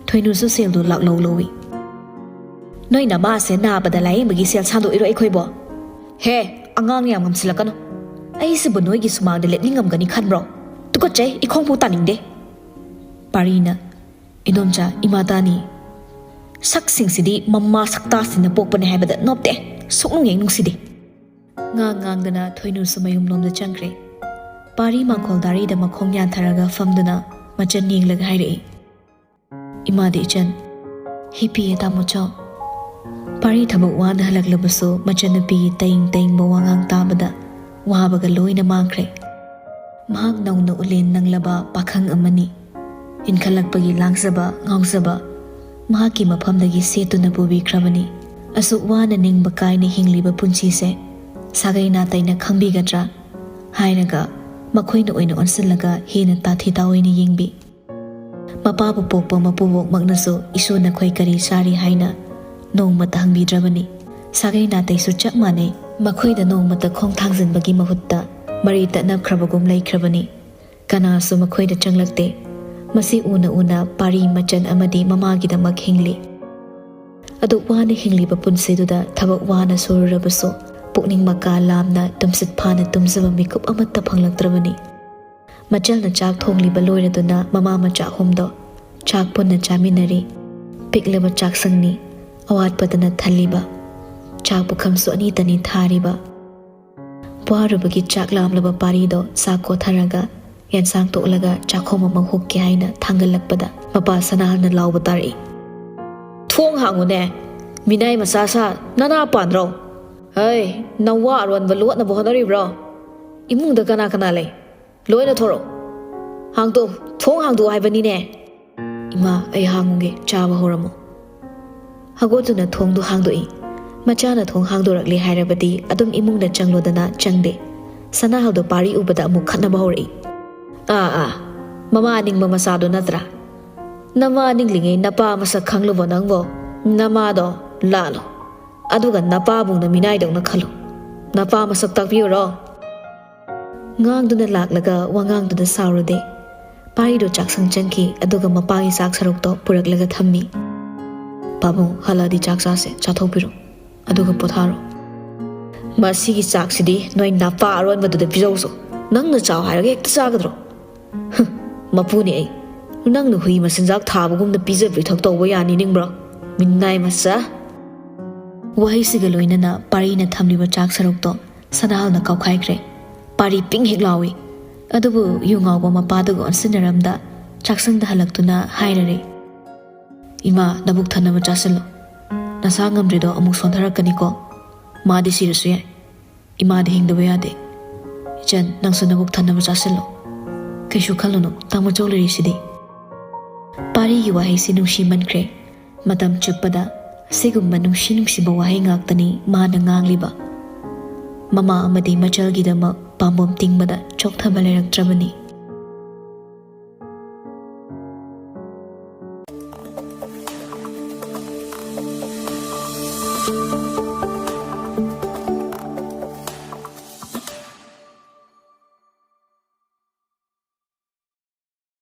ꯊꯣꯏꯅꯨꯁꯨ ꯁꯦꯜꯗꯨ ꯂꯥꯛꯂꯧ ꯂꯧꯏ꯫ "ꯅꯣꯏ ꯅꯃꯥꯁꯦ ꯅꯥꯕꯗ ꯂꯥꯌꯦꯡꯕꯒꯤ ꯁꯦꯜ ꯁꯥꯗꯣꯛꯏꯔꯣ ꯑꯩꯈꯣꯏꯕꯣ? ꯍꯦ, ꯑꯉꯥꯡ ꯌꯥꯝ ꯉꯝꯁꯤꯜꯂꯛꯀꯅꯨ꯫ ꯑꯩꯁꯤꯕꯨ ꯅꯣꯏꯒꯤ ꯁꯨꯃꯥꯡꯗ ꯂꯦꯞꯅꯤꯡꯉꯝꯒꯅꯤ ꯈꯟꯕ꯭ꯔꯣ? ꯇꯨꯀꯠꯆꯩ, ꯏꯈꯣꯡ ꯐꯥꯎ ꯇꯥꯅꯤꯡꯗꯦ꯫" ꯄꯥꯔꯤꯅ, "ꯏꯗꯣꯝꯆꯥ, ꯏꯃꯥ ꯇꯥꯅꯤ꯫ ꯁꯛꯁꯤꯡꯁꯤꯗꯤ ꯃꯃꯥ ꯁꯛꯇꯥꯁꯤꯡꯅ ꯄꯣꯛꯄꯅꯦ ꯍꯥꯏꯕꯗ ꯅꯣꯞꯇꯦ꯫ ꯁꯨꯛꯅꯨꯡ ꯍꯦꯛ ꯅꯨꯡꯁꯤꯗꯦ꯫" ꯉꯥꯡ ꯉꯥꯡꯗꯅ ꯊꯣꯏꯅꯨꯁꯨ ꯃꯌꯨꯝꯂꯣꯝꯗ ꯆꯪꯈ꯭ꯔꯦ꯫ ꯄꯥꯔꯤ ꯃꯥꯡꯈꯣꯜ ꯗꯥꯔꯤꯗ ꯃꯈꯣꯡ ꯌꯥꯟꯊꯔꯒ ꯐꯝꯗꯨꯅ ꯃꯆꯟ ꯌꯦꯡꯂꯒ ꯍꯥꯏꯔꯛꯏ, "ꯏꯃꯥꯗꯤ ꯏꯆꯟ ꯍꯤꯞꯄꯤꯌꯦ ꯇꯥꯃꯣꯆꯧ꯫" ꯄꯥꯔꯤ ꯊꯕꯛ ꯋꯥꯅ ꯍꯜꯂꯛꯂꯕꯁꯨ ꯃꯆꯟꯅꯨꯄꯤꯒꯤ ꯇꯩꯡ ꯇꯩꯡꯕ ꯋꯥꯉꯥꯡ ꯇꯥꯕꯗ ꯋꯥꯕꯒ ꯂꯣꯏꯅ ꯃꯥꯡꯈ꯭ꯔꯦ꯫ ꯃꯍꯥꯛ ꯅꯧꯅ ꯎꯂꯦꯟ ꯅꯪꯂꯕ ꯄꯥꯈꯪ ꯑꯃꯅꯤ꯫ ꯏꯟꯈꯠꯂꯛꯄꯒꯤ ꯂꯥꯡꯖꯕ, ꯉꯥꯎꯖꯕ ꯃꯍꯥꯛꯀꯤ ꯃꯐꯝꯗꯒꯤ ꯁꯦꯠꯇꯨꯅ ꯄꯨꯕꯤꯈ꯭ꯔꯕꯅꯤ꯫ ꯑꯁꯨꯛ ꯋꯥꯅ ꯅꯤꯡꯕ ꯀꯥꯏꯅ ꯍꯤꯡꯂꯤꯕ ꯄꯨꯟꯁꯤꯁꯦ ꯁꯥꯒꯩ ꯅꯥꯇꯩꯅ ꯈꯪꯕꯤꯒꯗ꯭ꯔꯥ ꯍꯥꯏꯔꯒ ꯃꯈꯣꯏꯅ ꯑꯣꯏꯅ ꯑꯣꯟꯁꯤꯜꯂꯒ ꯍꯦꯟꯅ ꯇꯥꯊꯤ ꯇꯥꯑꯣꯏꯅ ꯌꯦꯡꯕꯤ꯫ ꯃꯄꯥꯕꯨ ꯄꯣꯛꯄ ꯃꯄꯨꯕꯣꯛꯃꯛꯅꯁꯨ "ꯏꯁꯨ ꯅꯈꯣꯏ ꯀꯔꯤ ꯆꯥꯔꯤ?" ꯍꯥꯏꯅ ꯅꯣꯡꯃꯇ ꯍꯪꯕꯤꯗ꯭ꯔꯕꯅꯤ꯫ ꯁꯥꯒꯩ ꯅꯥꯇꯩꯁꯨ ꯆꯞ ꯃꯥꯟꯅꯩ꯫ ꯃꯈꯣꯏꯗ ꯅꯣꯡꯃꯇ ꯈꯣꯡ ꯊꯥꯡꯖꯤꯟꯕꯒꯤ ꯃꯍꯨꯠꯇ ꯃꯔꯤ ꯇꯠꯅꯈ꯭ꯔꯕꯒꯨꯝ ꯂꯩꯈ꯭ꯔꯕꯅꯤ꯫ ꯀꯅꯥꯁꯨ ꯃꯈꯣꯏꯗ ꯆꯪꯂꯛꯇꯦ꯫ ꯃꯁꯤ ꯎꯅ ꯎꯅ ꯄꯥꯔꯤ ꯃꯆꯟ ꯑꯃꯗꯤ ꯃꯃꯥꯒꯤꯗꯃꯛ ꯍꯤꯡꯂꯤ꯫ ꯑꯗꯨꯛ ꯋꯥꯅ ꯍꯤꯡꯂꯤꯕ ꯄꯨꯟꯁꯤꯗꯨꯗ ꯊꯕꯛ ꯋꯥꯅ ꯁꯨꯔꯨꯔꯕꯁꯨ ꯄꯨꯛꯅꯤꯡ ꯃꯀꯥ ꯂꯥꯝꯅ ꯇꯨꯝꯁꯤꯠ ꯐꯥꯅ ꯇꯨꯝꯖꯕ ꯃꯤꯀꯨꯞ ꯑꯃꯠꯇ ꯐꯪꯂꯛꯇ꯭ꯔꯕꯅꯤ꯫ ꯃꯆꯜꯅ ꯆꯥꯛ ꯊꯣꯡꯂꯤꯕ ꯂꯣꯏꯔꯗꯨꯅ ꯃꯃꯥ ꯃꯆꯥ ꯑꯍꯨꯝꯗꯣ ꯆꯥꯛ ꯄꯨꯟꯅ ꯆꯥꯃꯤꯟꯅꯔꯤ꯫ ꯄꯤꯛꯂꯕ ꯆꯥꯛꯁꯪꯅꯤ꯫ ꯑꯋꯥꯠꯄꯗꯅ ꯊꯜꯂꯤꯕ꯫ ꯆꯥꯛ ꯄꯨꯈꯝꯁꯨ ꯑꯅꯤꯇꯅꯤ ꯊꯥꯔꯤꯕ꯫ ꯋꯥꯔꯨꯕꯒꯤ ꯆꯥꯛ ꯂꯥꯝꯂꯕ ꯄꯥꯔꯤꯗꯣ ꯆꯥꯛ ꯀꯣꯊꯔꯒ ꯌꯦꯟꯁꯥꯡ ꯇꯣꯛꯂꯒ ꯆꯥꯛꯈꯣꯝ ꯑꯃ ꯍꯨꯛꯀꯦ ꯍꯥꯏꯅ ꯊꯥꯡꯒꯠꯂꯛꯄꯗ ꯃꯄꯥ ꯁꯅꯥꯍꯜꯅ ꯂꯥꯎꯕ ꯇꯥꯔꯛꯏ꯫ "ꯊꯣꯡ ꯍꯥꯡꯉꯨꯅꯦ, ꯃꯤꯅꯥꯏ ꯃꯆꯥ ꯁꯥ, ꯅꯅꯥ ꯄꯥꯟꯗ꯭ꯔꯣ? ꯍꯩ, ꯅꯋꯥ ꯑꯔꯣꯟꯕ ꯂꯣꯠꯅꯕ ꯍꯣꯠꯅꯔꯤꯕ꯭ꯔꯣ? ꯏꯃꯨꯡꯗ ꯀꯅꯥ ꯀꯅꯥ ꯂꯩ? ꯂꯣꯏꯅ ꯊꯣꯔꯛꯑꯣ꯫ ꯍꯥꯡꯗꯣꯛꯑꯣ, ꯊꯣꯡ ꯍꯥꯡꯗꯣꯛꯑꯣ ꯍꯥꯏꯕꯅꯤꯅꯦ!" "ꯏꯃꯥ, ꯑꯩ ꯍꯥꯡꯉꯨꯒꯦ, ꯆꯥꯕ ꯍꯧꯔꯝꯃꯣ꯫" ꯍꯧꯒꯠꯇꯨꯅ ꯊꯣꯡꯗꯨ ꯍꯥꯡꯗꯣꯛꯏ꯫ ꯃꯆꯥꯅ ꯊꯣꯡ ꯍꯥꯡꯗꯣꯔꯛꯂꯦ ꯍꯥꯏꯔꯕꯗꯤ ꯑꯗꯨꯝ ꯏꯃꯨꯡꯗ ꯆꯪꯂꯣꯗꯅ ꯆꯪꯗꯦ꯫ ꯁꯅꯥꯍꯜꯗꯣ ꯄꯥꯔꯤ ꯎꯕꯗ ꯑꯃꯨꯛ ꯈꯠꯅꯕ ꯍꯧꯔꯛꯏ꯫ "ꯑꯥ, ꯑꯥ, ꯃꯃꯥ ꯑꯅꯤꯡꯕ ꯃꯆꯥꯗꯣ ꯅꯠꯇ꯭ꯔꯥ? ꯅꯃꯥ ꯅꯤꯡꯂꯤꯉꯩ ꯅꯄꯥ ꯃꯁꯛ ꯈꯪꯂꯨꯕꯣ ꯅꯪꯕꯣ? ꯅꯃꯥꯗꯣ ꯂꯥꯜꯂꯣ꯫ ꯑꯗꯨꯒ ꯅꯄꯥꯕꯨꯡꯅ ꯃꯤꯅꯥꯏꯗꯧꯅ ꯈꯜꯂꯨ꯫ ꯅꯄꯥ ꯃꯁꯛ ꯇꯥꯛꯄꯤꯌꯨꯔꯣ?" ꯉꯥꯡꯗꯨꯅ ꯂꯥꯛꯂꯒ ꯋꯥꯉꯥꯡꯗꯨꯗ ꯁꯥꯎꯔꯨꯗꯦ꯫ ꯄꯥꯔꯤꯗꯣ ꯆꯥꯛꯁꯪ ꯆꯪꯈꯤ, ꯑꯗꯨꯒ ꯃꯄꯥꯒꯤ ꯆꯥꯛ ꯁꯔꯨꯛꯇꯣ ꯄꯨꯔꯛꯂꯒ ꯊꯝꯃꯤ꯫ "ꯄꯥꯕꯨꯡ, ꯍꯜꯂꯛꯑꯗꯤ ꯆꯥꯛ ꯆꯥꯁꯦ, ꯆꯥꯊꯣꯛꯄꯤꯔꯣ, ꯑꯗꯨꯒ ꯄꯣꯊꯥꯔꯣ꯫" "ꯃꯁꯤꯒꯤ ꯆꯥꯛꯁꯤꯗꯤ ꯅꯣꯏ ꯅꯄꯥ ꯑꯔꯣꯟꯕꯗꯨꯗ ꯄꯤꯖꯧꯁꯣ꯫ ꯅꯪꯅ ꯆꯥꯎ ꯍꯥꯏꯔꯒ ꯍꯦꯛꯇ ꯆꯥꯒꯗ꯭ꯔꯣ? ꯍꯨꯝ, ꯃꯄꯨꯅꯤ ꯑꯩ꯫ ꯅꯪꯅ ꯍꯨꯏ ꯃꯆꯤꯟꯖꯥꯛ ꯊꯥꯕꯒꯨꯝꯅ ꯄꯤꯖ ꯄꯤꯊꯛ ꯇꯧꯕ ꯌꯥꯅꯤꯡꯕ꯭ꯔꯣ? ꯃꯤꯅꯥꯏ ꯃꯆꯥ!" ꯋꯥꯍꯩꯁꯤꯒ ꯂꯣꯏꯅꯅ ꯄꯥꯔꯤꯅ ꯊꯝꯂꯤꯕ ꯆꯥꯛ ꯁꯔꯨꯛꯇꯣ ꯁꯅꯥꯍꯜꯅ ꯀꯥꯎꯈꯥꯏꯈ꯭ꯔꯦ꯫ ꯄꯥꯔꯤ ꯄꯤꯡ ꯍꯦꯛ ꯂꯥꯎꯏ꯫ ꯑꯗꯨꯕꯨ ꯌꯨ ꯉꯥꯎꯕ ꯃꯄꯥꯗꯨꯒ ꯑꯣꯟꯁꯤꯟꯅꯔꯝꯗ ꯆꯥꯛꯁꯪꯗ ꯍꯜꯂꯛꯇꯨꯅ ꯍꯥꯏꯔꯔꯦ, "ꯏꯃꯥ, ꯅꯕꯨꯛ ꯊꯟꯅꯕ ꯆꯥꯁꯤꯜꯂꯨ꯫ ꯅꯁꯥ ꯉꯝꯗ꯭ꯔꯤꯗꯣ ꯑꯃꯨꯛ ꯁꯣꯟꯊꯔꯛꯀꯅꯤꯀꯣ꯫ ꯃꯥꯗꯤ ꯁꯤꯔꯁꯨ ꯌꯥꯏ꯫ ꯏꯃꯥꯗꯤ ꯍꯤꯡꯗꯕ ꯌꯥꯗꯦ꯫ ꯏꯆꯟ, ꯅꯪꯁꯨ ꯅꯕꯨꯛ ꯊꯟꯅꯕ ꯆꯥꯁꯤꯜꯂꯨ꯫ ꯀꯩꯁꯨ ꯈꯜꯂꯨꯅꯨ, ꯇꯥꯃꯣꯆꯧ ꯂꯩꯔꯤꯁꯤꯗꯤ꯫" ꯑꯩꯒꯤ ꯋꯥꯍꯩꯁꯤ ꯅꯨꯡꯁꯤꯃꯟꯈ꯭ꯔꯦ꯫ ꯃꯇꯝ ꯆꯨꯞꯄꯗ ꯑꯁꯤꯒꯨꯝꯕ ꯅꯨꯡꯁꯤ ꯅꯨꯡꯁꯤꯕ ꯋꯥꯍꯩ ꯉꯥꯛꯇꯅꯤ ꯃꯥꯅ ꯉꯥꯡꯂꯤꯕ꯫ ꯃꯃꯥ ꯑꯃꯗꯤ ꯃꯆꯜꯒꯤꯗꯃꯛ ꯄꯥꯝꯕꯣꯝ ꯇꯤꯡꯕꯗ ꯆꯣꯛꯊꯕ ꯂꯩꯔꯛꯇ꯭ꯔꯕꯅꯤ꯫